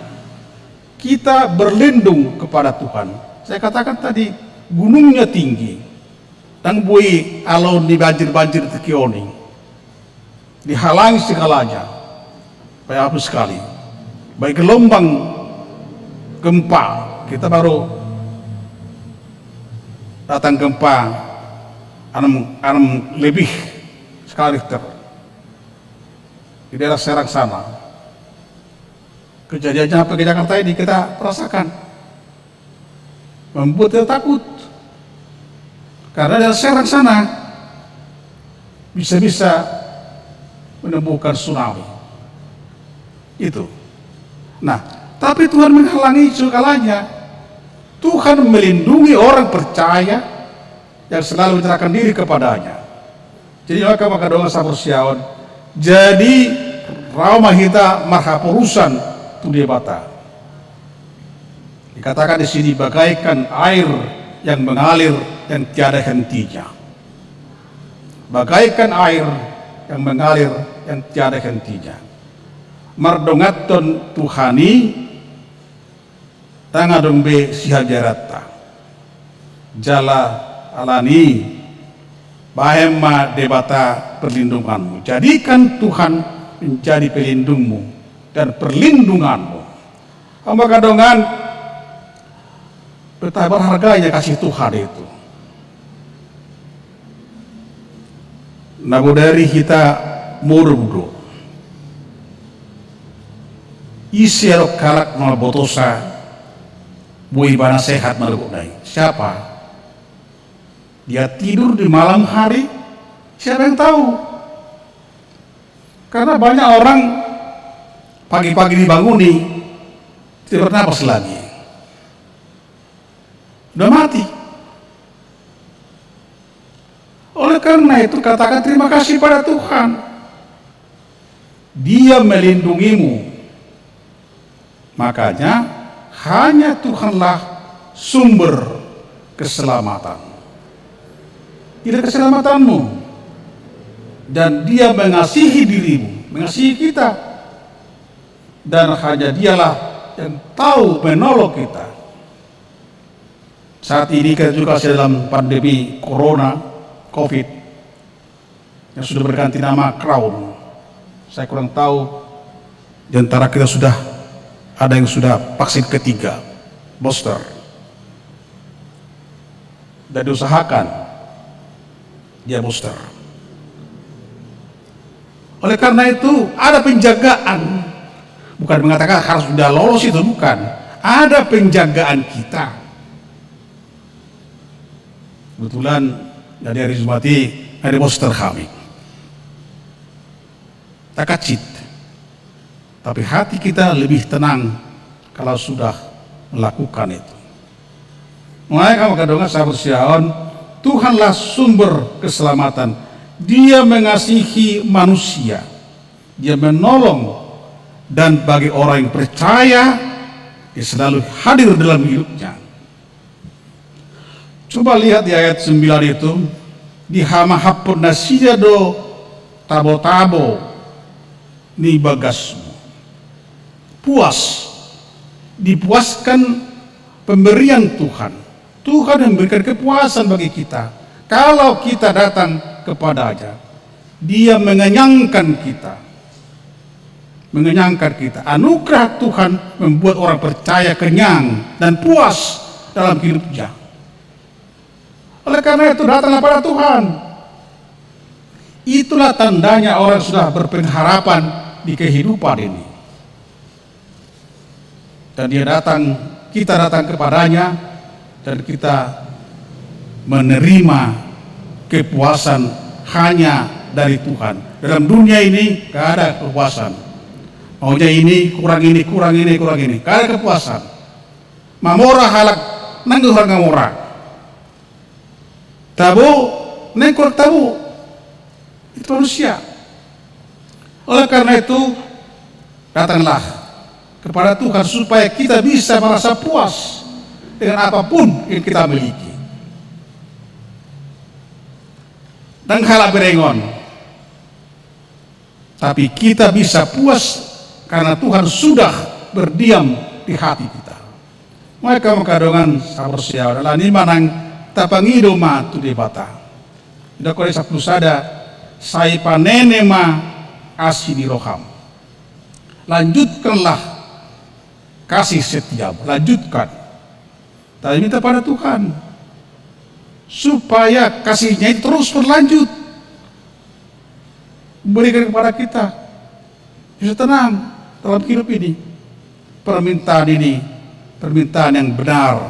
Kita berlindung kepada Tuhan. Saya katakan tadi, gunungnya tinggi. Ndang boi alo ni banjir-banjir tingki on i. Dihalangi segalanya. Baik apa sekali. Baik gelombang gempa, kita baru datang gempa enam, enam lebih skala Richter. Di daerah Serang sana. Kejadiannya sampai ke Jakarta ini kita rasakan. Membuat kita takut. Karena daerah Serang sana bisa-bisa menimbulkan tsunami. Itu. Nah, tapi Tuhan menghalangi segalanya. Tuhan melindungi orang percaya yang selalu menyerahkan diri kepada-Nya. Jadi, maka, mangkadongan sahaporseaon, jadi, ro ma hita marhaporusan tu Debata. Dikatakan di sini, bagaikan air yang mengalir yang tiada hentinya. Bagaikan air yang mengalir yang tiada hentinya. Mardonganhon Tuhan i, ndang adong be sihabiaranta. Jala alani i, bahen ma Debata perlindunganmu. Jadikan Tuhan menjadi pelindungmu dan perlindunganmu. Hamu angka dongan, betapa berharganya kasih Tuhan itu. Na bodari hita modom do. Ise adong halak na mambotosa, boi ibana sehat manogot na i? Siapa? Dia tidur di malam hari, siapa yang tahu? Karena banyak orang pagi-pagi dibanguni, tidak bernapas lagi. Sudah mati. Oleh karena itu, katakan terima kasih pada Tuhan. Dia melindungimu. Makanya, hanya Tuhanlah sumber keselamatan. Tidak keselamatanmu. Dan Dia mengasihi dirimu, mengasihi kita. Dan hanya Dialah yang tahu menolong kita. Saat ini kita juga masih dalam pandemi corona, covid, yang sudah berganti nama Crown. Saya kurang tahu, di antara kita sudah ada yang sudah vaksin ketiga, booster. Dan diusahakan dia booster. Oleh karena itu, ada penjagaan. Bukan mengatakan harus sudah lolos itu, bukan. Ada penjagaan kita. Kebetulan dari hari Jumat i, ada booster hami. Takacit. Tapi hati kita lebih tenang kalau sudah melakukan itu. Mulai kamu kadongan sabar siaon, Tuhanlah sumber keselamatan. Dia mengasihi manusia. Dia menolong. Dan bagi orang yang percaya, Dia selalu hadir dalam hidupnya. Coba lihat di ayat sembilan itu, dihamahaphon nasida do tabo-tabo ni bagasmu. Puas, dipuaskan pemberian Tuhan. Tuhan memberikan kepuasan bagi kita. Kalau kita datang kepada-Nya, Dia mengenyangkan kita. Mengenyangkan kita. Anugerah Tuhan membuat orang percaya kenyang dan puas dalam hidupnya. Oleh karena itu, datanglah pada Tuhan. Itulah tandanya orang sudah berpengharapan di kehidupan ini. Dan dia datang, kita datang kepada-Nya, dan kita menerima kepuasan hanya dari Tuhan. Dalam dunia ini gak ada kepuasan. Maunya ini, kurang ini, kurang ini, kurang ini. Gak ada kepuasan. Mamora halak, nang do halak mamora. Tabo, nang kurang tabo. Itu manusia. Oleh karena itu, datanglah kepada Tuhan supaya kita bisa merasa puas dengan apapun yang kita miliki. Dang halak berengon. Tapi kita bisa puas karena Tuhan sudah berdiam di hati kita. Maka mangkadongan sabar siaon, alani manang tapangido ma tu Debata. Didok di sapulu sada, sai panene ma asi ni roham. Lanjutkanlah kasih setiamu, lanjutkan. Tapi minta pada Tuhan supaya kasihnya itu terus berlanjut. Berikan kepada kita bisa tenang dalam hidup ini. Permintaan ini permintaan yang benar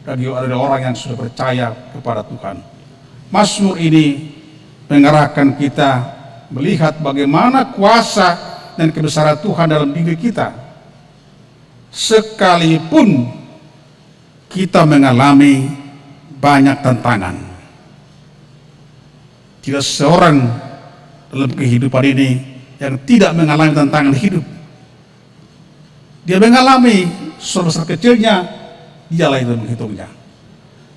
bagi orang yang sudah percaya kepada Tuhan. Mazmur ini mengarahkan kita melihat bagaimana kuasa dan kebesaran Tuhan dalam diri kita. Sekalipun kita mengalami banyak tantangan. Tidak seorang dalam kehidupan ini yang tidak mengalami tantangan hidup. Dia mengalami sebesar kecilnya, dialah itu menghitungnya.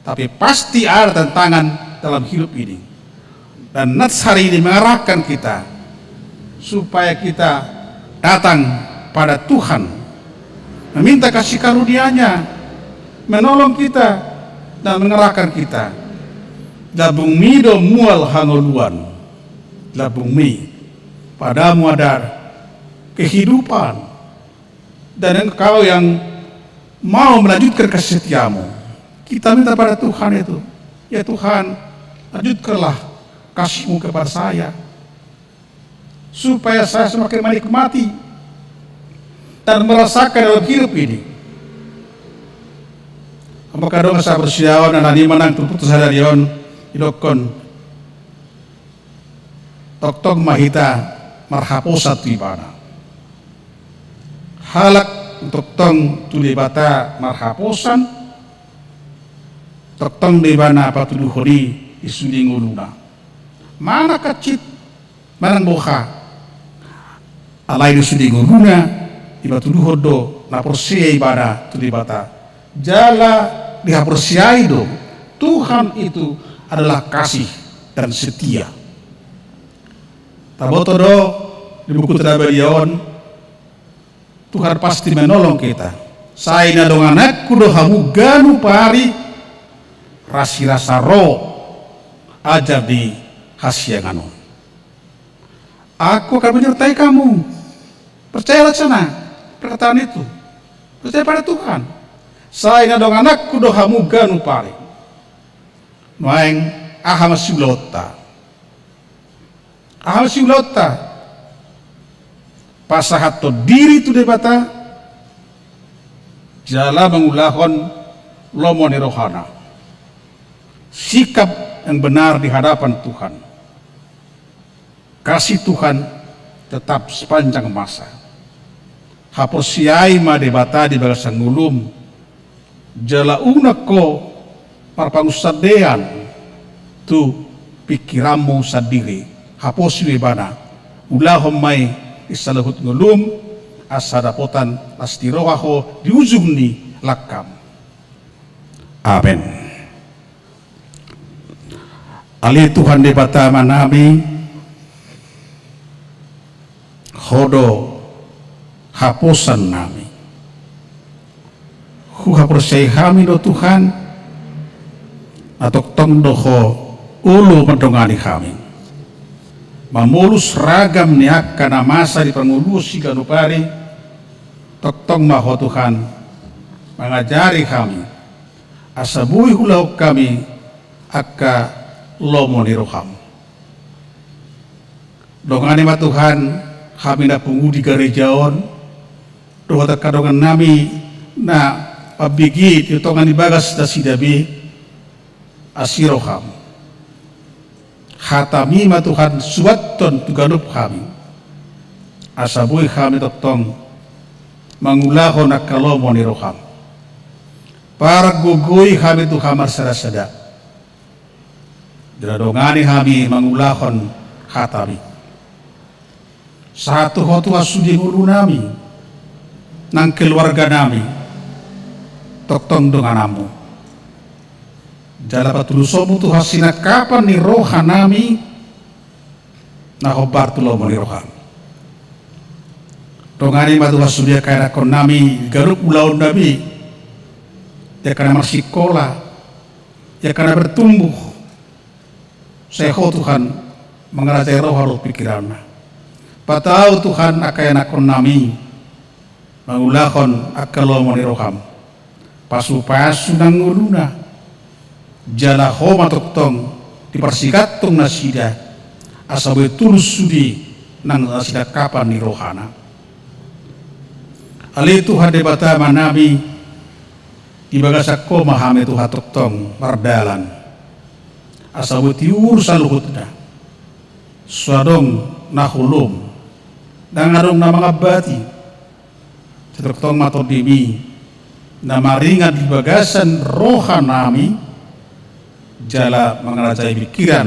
Tapi pasti ada tantangan dalam hidup ini. Dan nats hari ini mengarahkan kita supaya kita datang pada Tuhan, meminta kasih karunia-Nya, menolong kita dan mengarahkan kita. Lambungmi do mual hangoluan, lambungmi, padamu ada kehidupan, dan engkau yang mau melanjutkan kasih setiamu. Kita minta pada Tuhan itu, ya Tuhan, lanjutkanlah kasih-Mu kepada saya, supaya saya semakin menikmati dan merasakan dalam hidup ini. Apakah dong sa persiawan anak ni manang tumpuk tu sadari on, idokkon tongtong ma hita marhaposan tu Ibana. Halak tongtong tu Debata marhaposan, tongtong do Ibana patuduhon i di sude ngoluna. Manang hansit, manang boha. Alai di sude ngoluna, dipatuduhon do na porsea ibana tu Debata. Jala dihaporseai do Tuhan itu adalah kasih dan setia. Taboto do di buku Tabaliaon, Tuhan pasti menolong kita. Sai na dongananku do hamu ganup ari, rasirasa ro ajar di hasiangan on. Aku akan menyertai kamu. Percayalah sana perkataan itu. Percaya pada Tuhan. Sai na dongananku do hamu ganup ari. Nuaeng, aha ma siulaonta? Aha ma siulaonta? Pasahathon diri tu Debata, jala mangulahon lomo ni rohana. Sikap yang benar di hadapan Tuhan. Kasih Tuhan tetap sepanjang masa. Haporseai ma Debata di bagasan ngolum, jala unang ho marpangunsandean tu pingkiranmu sandiri. Haposi ma Ibana, ulahon ma i di saluhut ngolum, asa dapotan las ni roha ho di ujung ni langkam. Amen. Ale Tuhan Debata Amanami, Ho do haposannami. Huhaporseai hami do Tuhan, na tongtong do Ho olo mandongani hami. Mamolus ragam ni angka na masa di pangoluon siganup ari, tongtong ma Ho Tuhan mangajari hami, asa boi huulahon hami angka lomo ni roham. Dongani ma Tuhan hami na pungu di gareja on, dohot angka dongannami na mambege di tonga ni bagas nasida be, asi roham. Hatami ma Tuhan suanhon tu ganup hami, asa boi hami tongtong mangulahon angka lomo ni roham. Pargogoi hami Tuhan marsadasada, jala dongani hami mangulahon hatami. Sahat tu Ho Tuhan sude ngolunami, nang keluarganami, tongtong dongananmu. Jala patulusonmu Tuhan sinangkapan ni rohanami, na hombar tu lomo ni roham. Dongani ma Tuhan sude angka ianakkonnami, ganup ulaonnami, angka na marsikola, angka na bertumbuh. Sai Ho Tuhan mangarajai roha dohot pingkiranna. Patau Tuhan angka ianakkonnami mangulahon angka lomo ni roham. Pasupasu nang ngoluna. Jala Ho ma tongtong di parsigantung nasida, asa boi tulus sude nang na sinangkapan ni rohana. Ale Tuhan Debata Amanami, di bagasan Ho ma hami Tuhan tongtong mardalan, asa boi tiur saluhutna. So adong na holom, ndang adong na mangambati. Sai tongtong ma Tondimi na maringan di bagasan rohanami, jala mangarajai pingkiran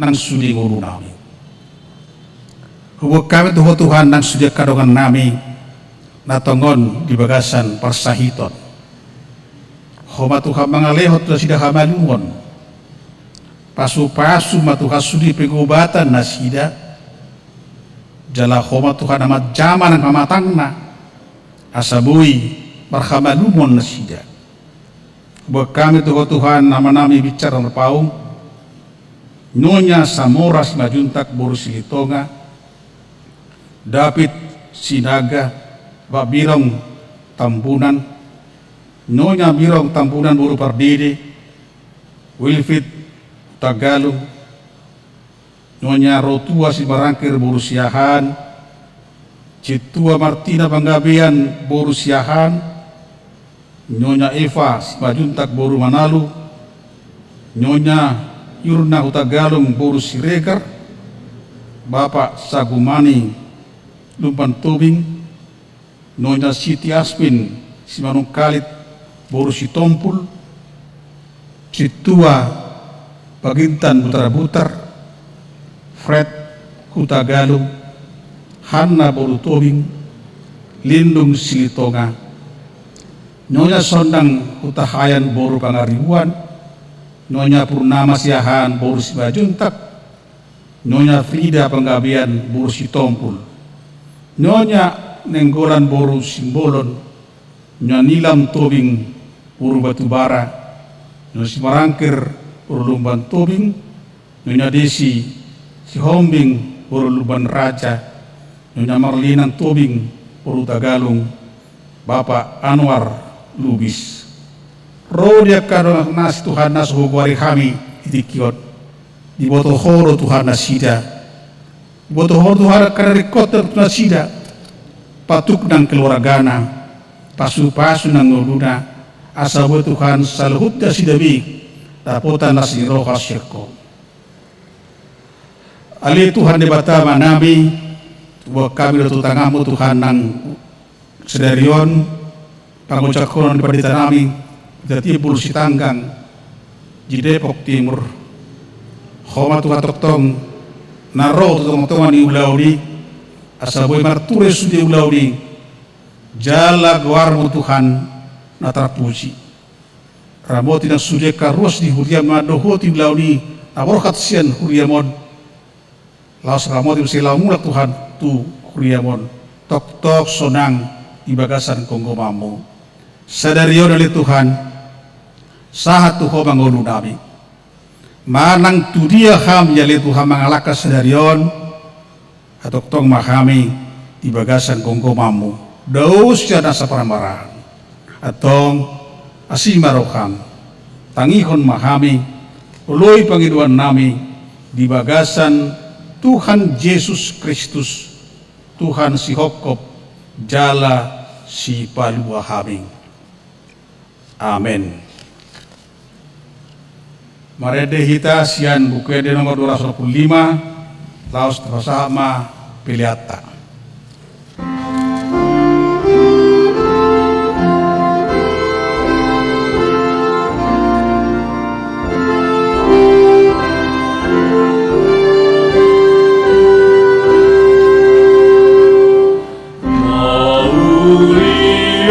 nang sude ngolunami. Huboan hami tu Ho Tuhan nang sude angka dongannami na tongon di bagasan parsahiton. Ho ma Tuhan mangalehon tu nasida hamaluon. Pasupasu ma Tuhan sude pengobatan nasida. Jala Ho ma Tuhan na manjama nang pamatangna, asa boi marhamalumon nasida. Huboan hami tu Ho Tuhan, Amanami binsar na marpaung, Nyonya Samora Simanjuntak boru Silitonga, David Sinaga, Babirong Tambunan, Nyonya Birong Tambunan boru Pardede, Wilfrid Hutagalung, Nyonya Rotua Simarangkir boru Siahaan, Sintua Martina Panggabean boru Siahaan, Nyonya Eva Simanjuntak boru Manalu, Nyonya Yurna Hutagalung boru Siregar, Bapak Sagumani Lumban Tobing, Nyonya Siti Asmin Simanungkalit boru Sitompul, Sintua Bagintan Butarbutar, Fred Hutagalung, Hanna boru Tobing, Lindung Silitonga, Nyonya Sondang Hutahaean boru Pangaribuan, Nyonya Purnama Siahaan boru Simanjuntak, Nyonya Frida Panggabean boru Sitompul, Nyonya Nenggolan boru Simbolon, Nyonya Nilam Tobing boru Batubara, Nyonya Simarangkir boru Lumban Tobing, Nyonya Desi Sihombing boru Lumban Raja, Nyonya Marlina Tobing boru Hutagalung, Bapak Anwar Lubis. Ro di angka dongan na asi Tuhan na so hugoari hami di tingki on. Diboto Ho do Tuhan nasida. Diboto Ho Tuhan angka na ringkot dohot nasida. Patuk nang keluargana, pasupasu nang ngoluna, asa boi Tuhan saluhut nasida be dapotan las ni roha sian Ho. Ale Tuhan Debata Amanami, huboan hami do tu tanganMu Tuhan nang sadari on, pangojak honon ni panditanami, Pendeta Timbul Sitanggang di Depok Timur. Ho ma Tuhan tongtong na ro tu tongatonga ni ulaon i, asa boi marture sude ulaon i, jala goarMu Tuhan na tarpuji. Ramoti nang sude angka ruas ni huriaM na mandohoti ulaon i na borhat sian huriaM on. Laos ramoti muse laho mulak Tuhan tu huriaM on, tongtong sonang di bagasan gomgomanMu. Sadari on ale Tuhan, sahat tu Ho ma ngolunami. Manang tu dia hami ale Tuhan mangalangka sadari on, hatongtong ma hami di bagasan gomgomanMu, dao sian nasa parmaraan. Antong, asi ma rohaM, tangihon ma hami, oloi pangidoannami di bagasan Tuhan Jesus Kristus, Tuhan sihophop jala sipalua hami. Amen. Marende hita sian Buku Ende nomor dua ratus dua puluh lima, laos tapasahat ma peleanta.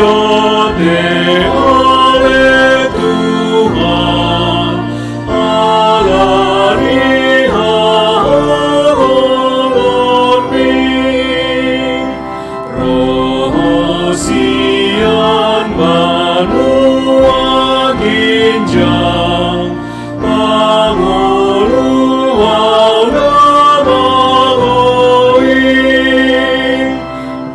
Mauliate ale Tuhan, ala ni haholonganMi, ro Ho sian banua ginjang, pangoluan na mangoli.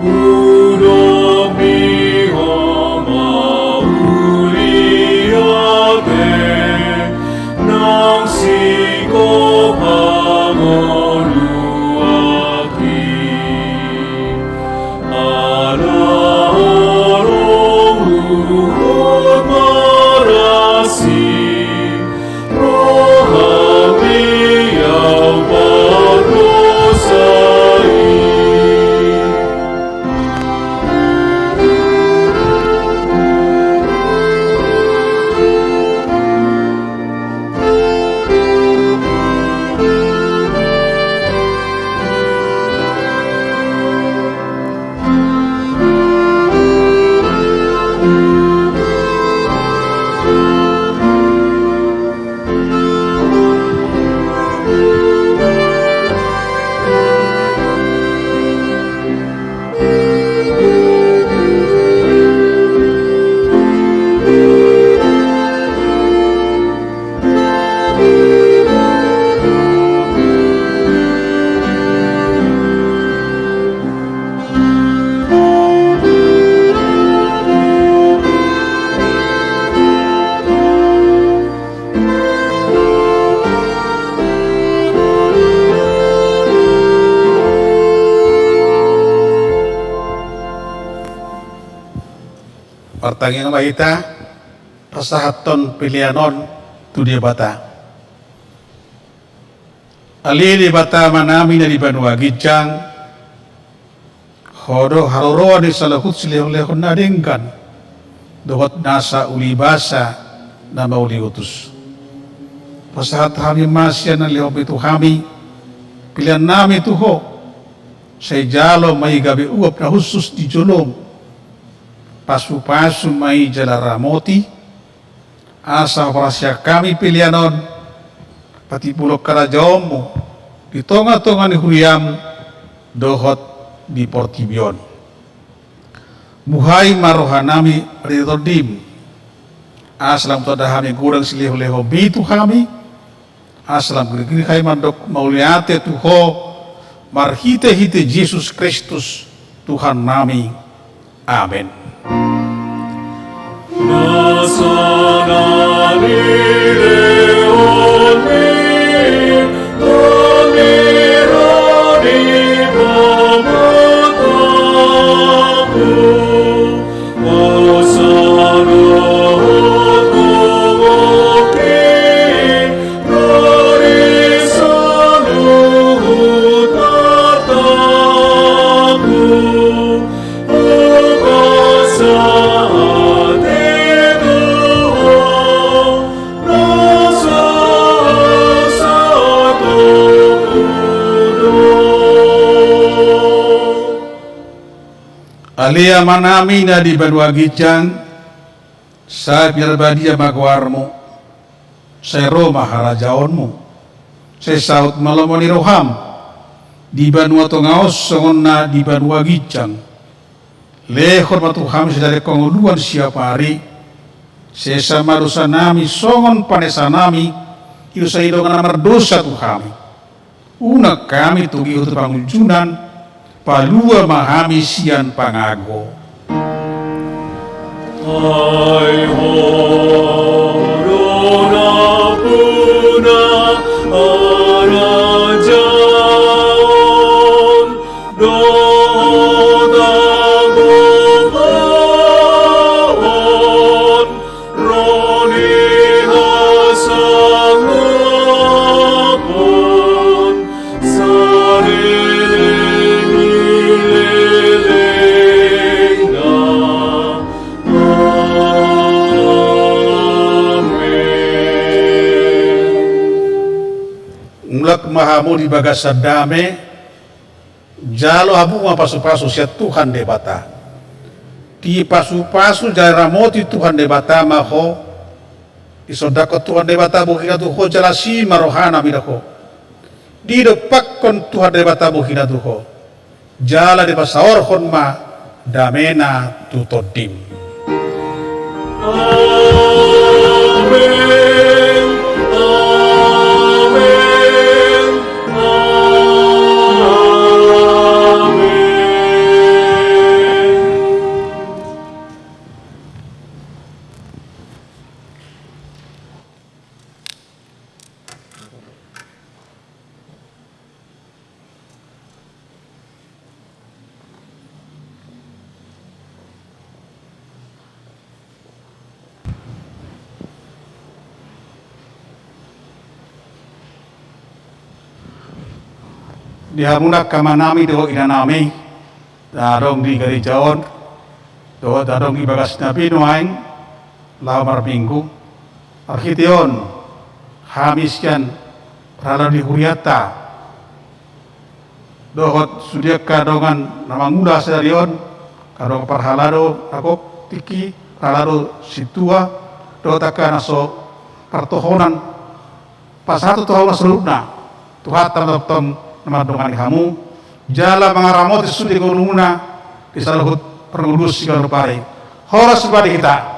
Hudok di Ho mauliate, nang singkop hangoluanki. Ala holong huhut marasi, rohangki ahu pardosa i. Martangiang ma hita, pasahathon pelean on tu Debata. Ale Debata Amanami na di banua ginjang, Ho do haroroan ni saluhut silehonlehon na denggan dohot nasa ulibasa na mauliutus. Pasahat hami ma sian na nilehonmi tu hami peleannami tu Ho, sai jalo ma i gabe uap na hushus di jolom. Pasupasu ma i jala ramoti, asa horas sian hami pelean on patimbulhon harajaonmu di tongatonga ni huriam dohot di portibi on. Buhai ma rohanami di tondim, asa lam tanda hami godang silehonlehonmi tu hami, asa lam girgir hami mandok mauliate tu Ho marhitehite Jesus Kristus Tuhannami. Amen. Ale Amanami na di banua ginjang, sai pinarbadia ma goarmu, sai ro ma harajaonmu, sai saut ma lomo ni roham di banua tonga on songon na di banua ginjang. Lehon ma tu hami sadari hangoluan siapari, sesa ma dosanami songon panesanami didosa ni dongan na mardosa tu hami. Unang hami togihon tu pangunjunan, palua ma hami sian pangago. Ai Ho do nampuna harajaon dohot hagogoon, ro ni hasangapon saleleng ni lelengna. Amen. Mulak ma hamu di bagasan dame. Jalo hamu ma pasupasu sian Tuhan Debata. Dipasupasu jala diramoti Tuhan Debata ma ho. Disondangkon Tuhan Debata bohina tu ho jala asi ma rohana mida ho. Didompakkon Tuhan Debata bohina tu ho jala dipasaorhon ma damena tu tondim. Amen. Amen. Amen. Di hamu angka amanami dohot inanami, na adong di gareja on, dohot adong di bagasna be nuaeng, laho marminggu, marhite on, hami sian parhalado ni hurianta, dohot sude angka dongan na mangula sadari on, angka dongan parhalado na gok tingki, parhalado sintua, dohot angka na so partohonan, pasahathon tu hamu na saluhutna, Tuhanta ma tongtong na mandongani hamu, jala mangaramoti sude ngolumuna, di saluhut parngoluon siganup ari. Horas ma di hita.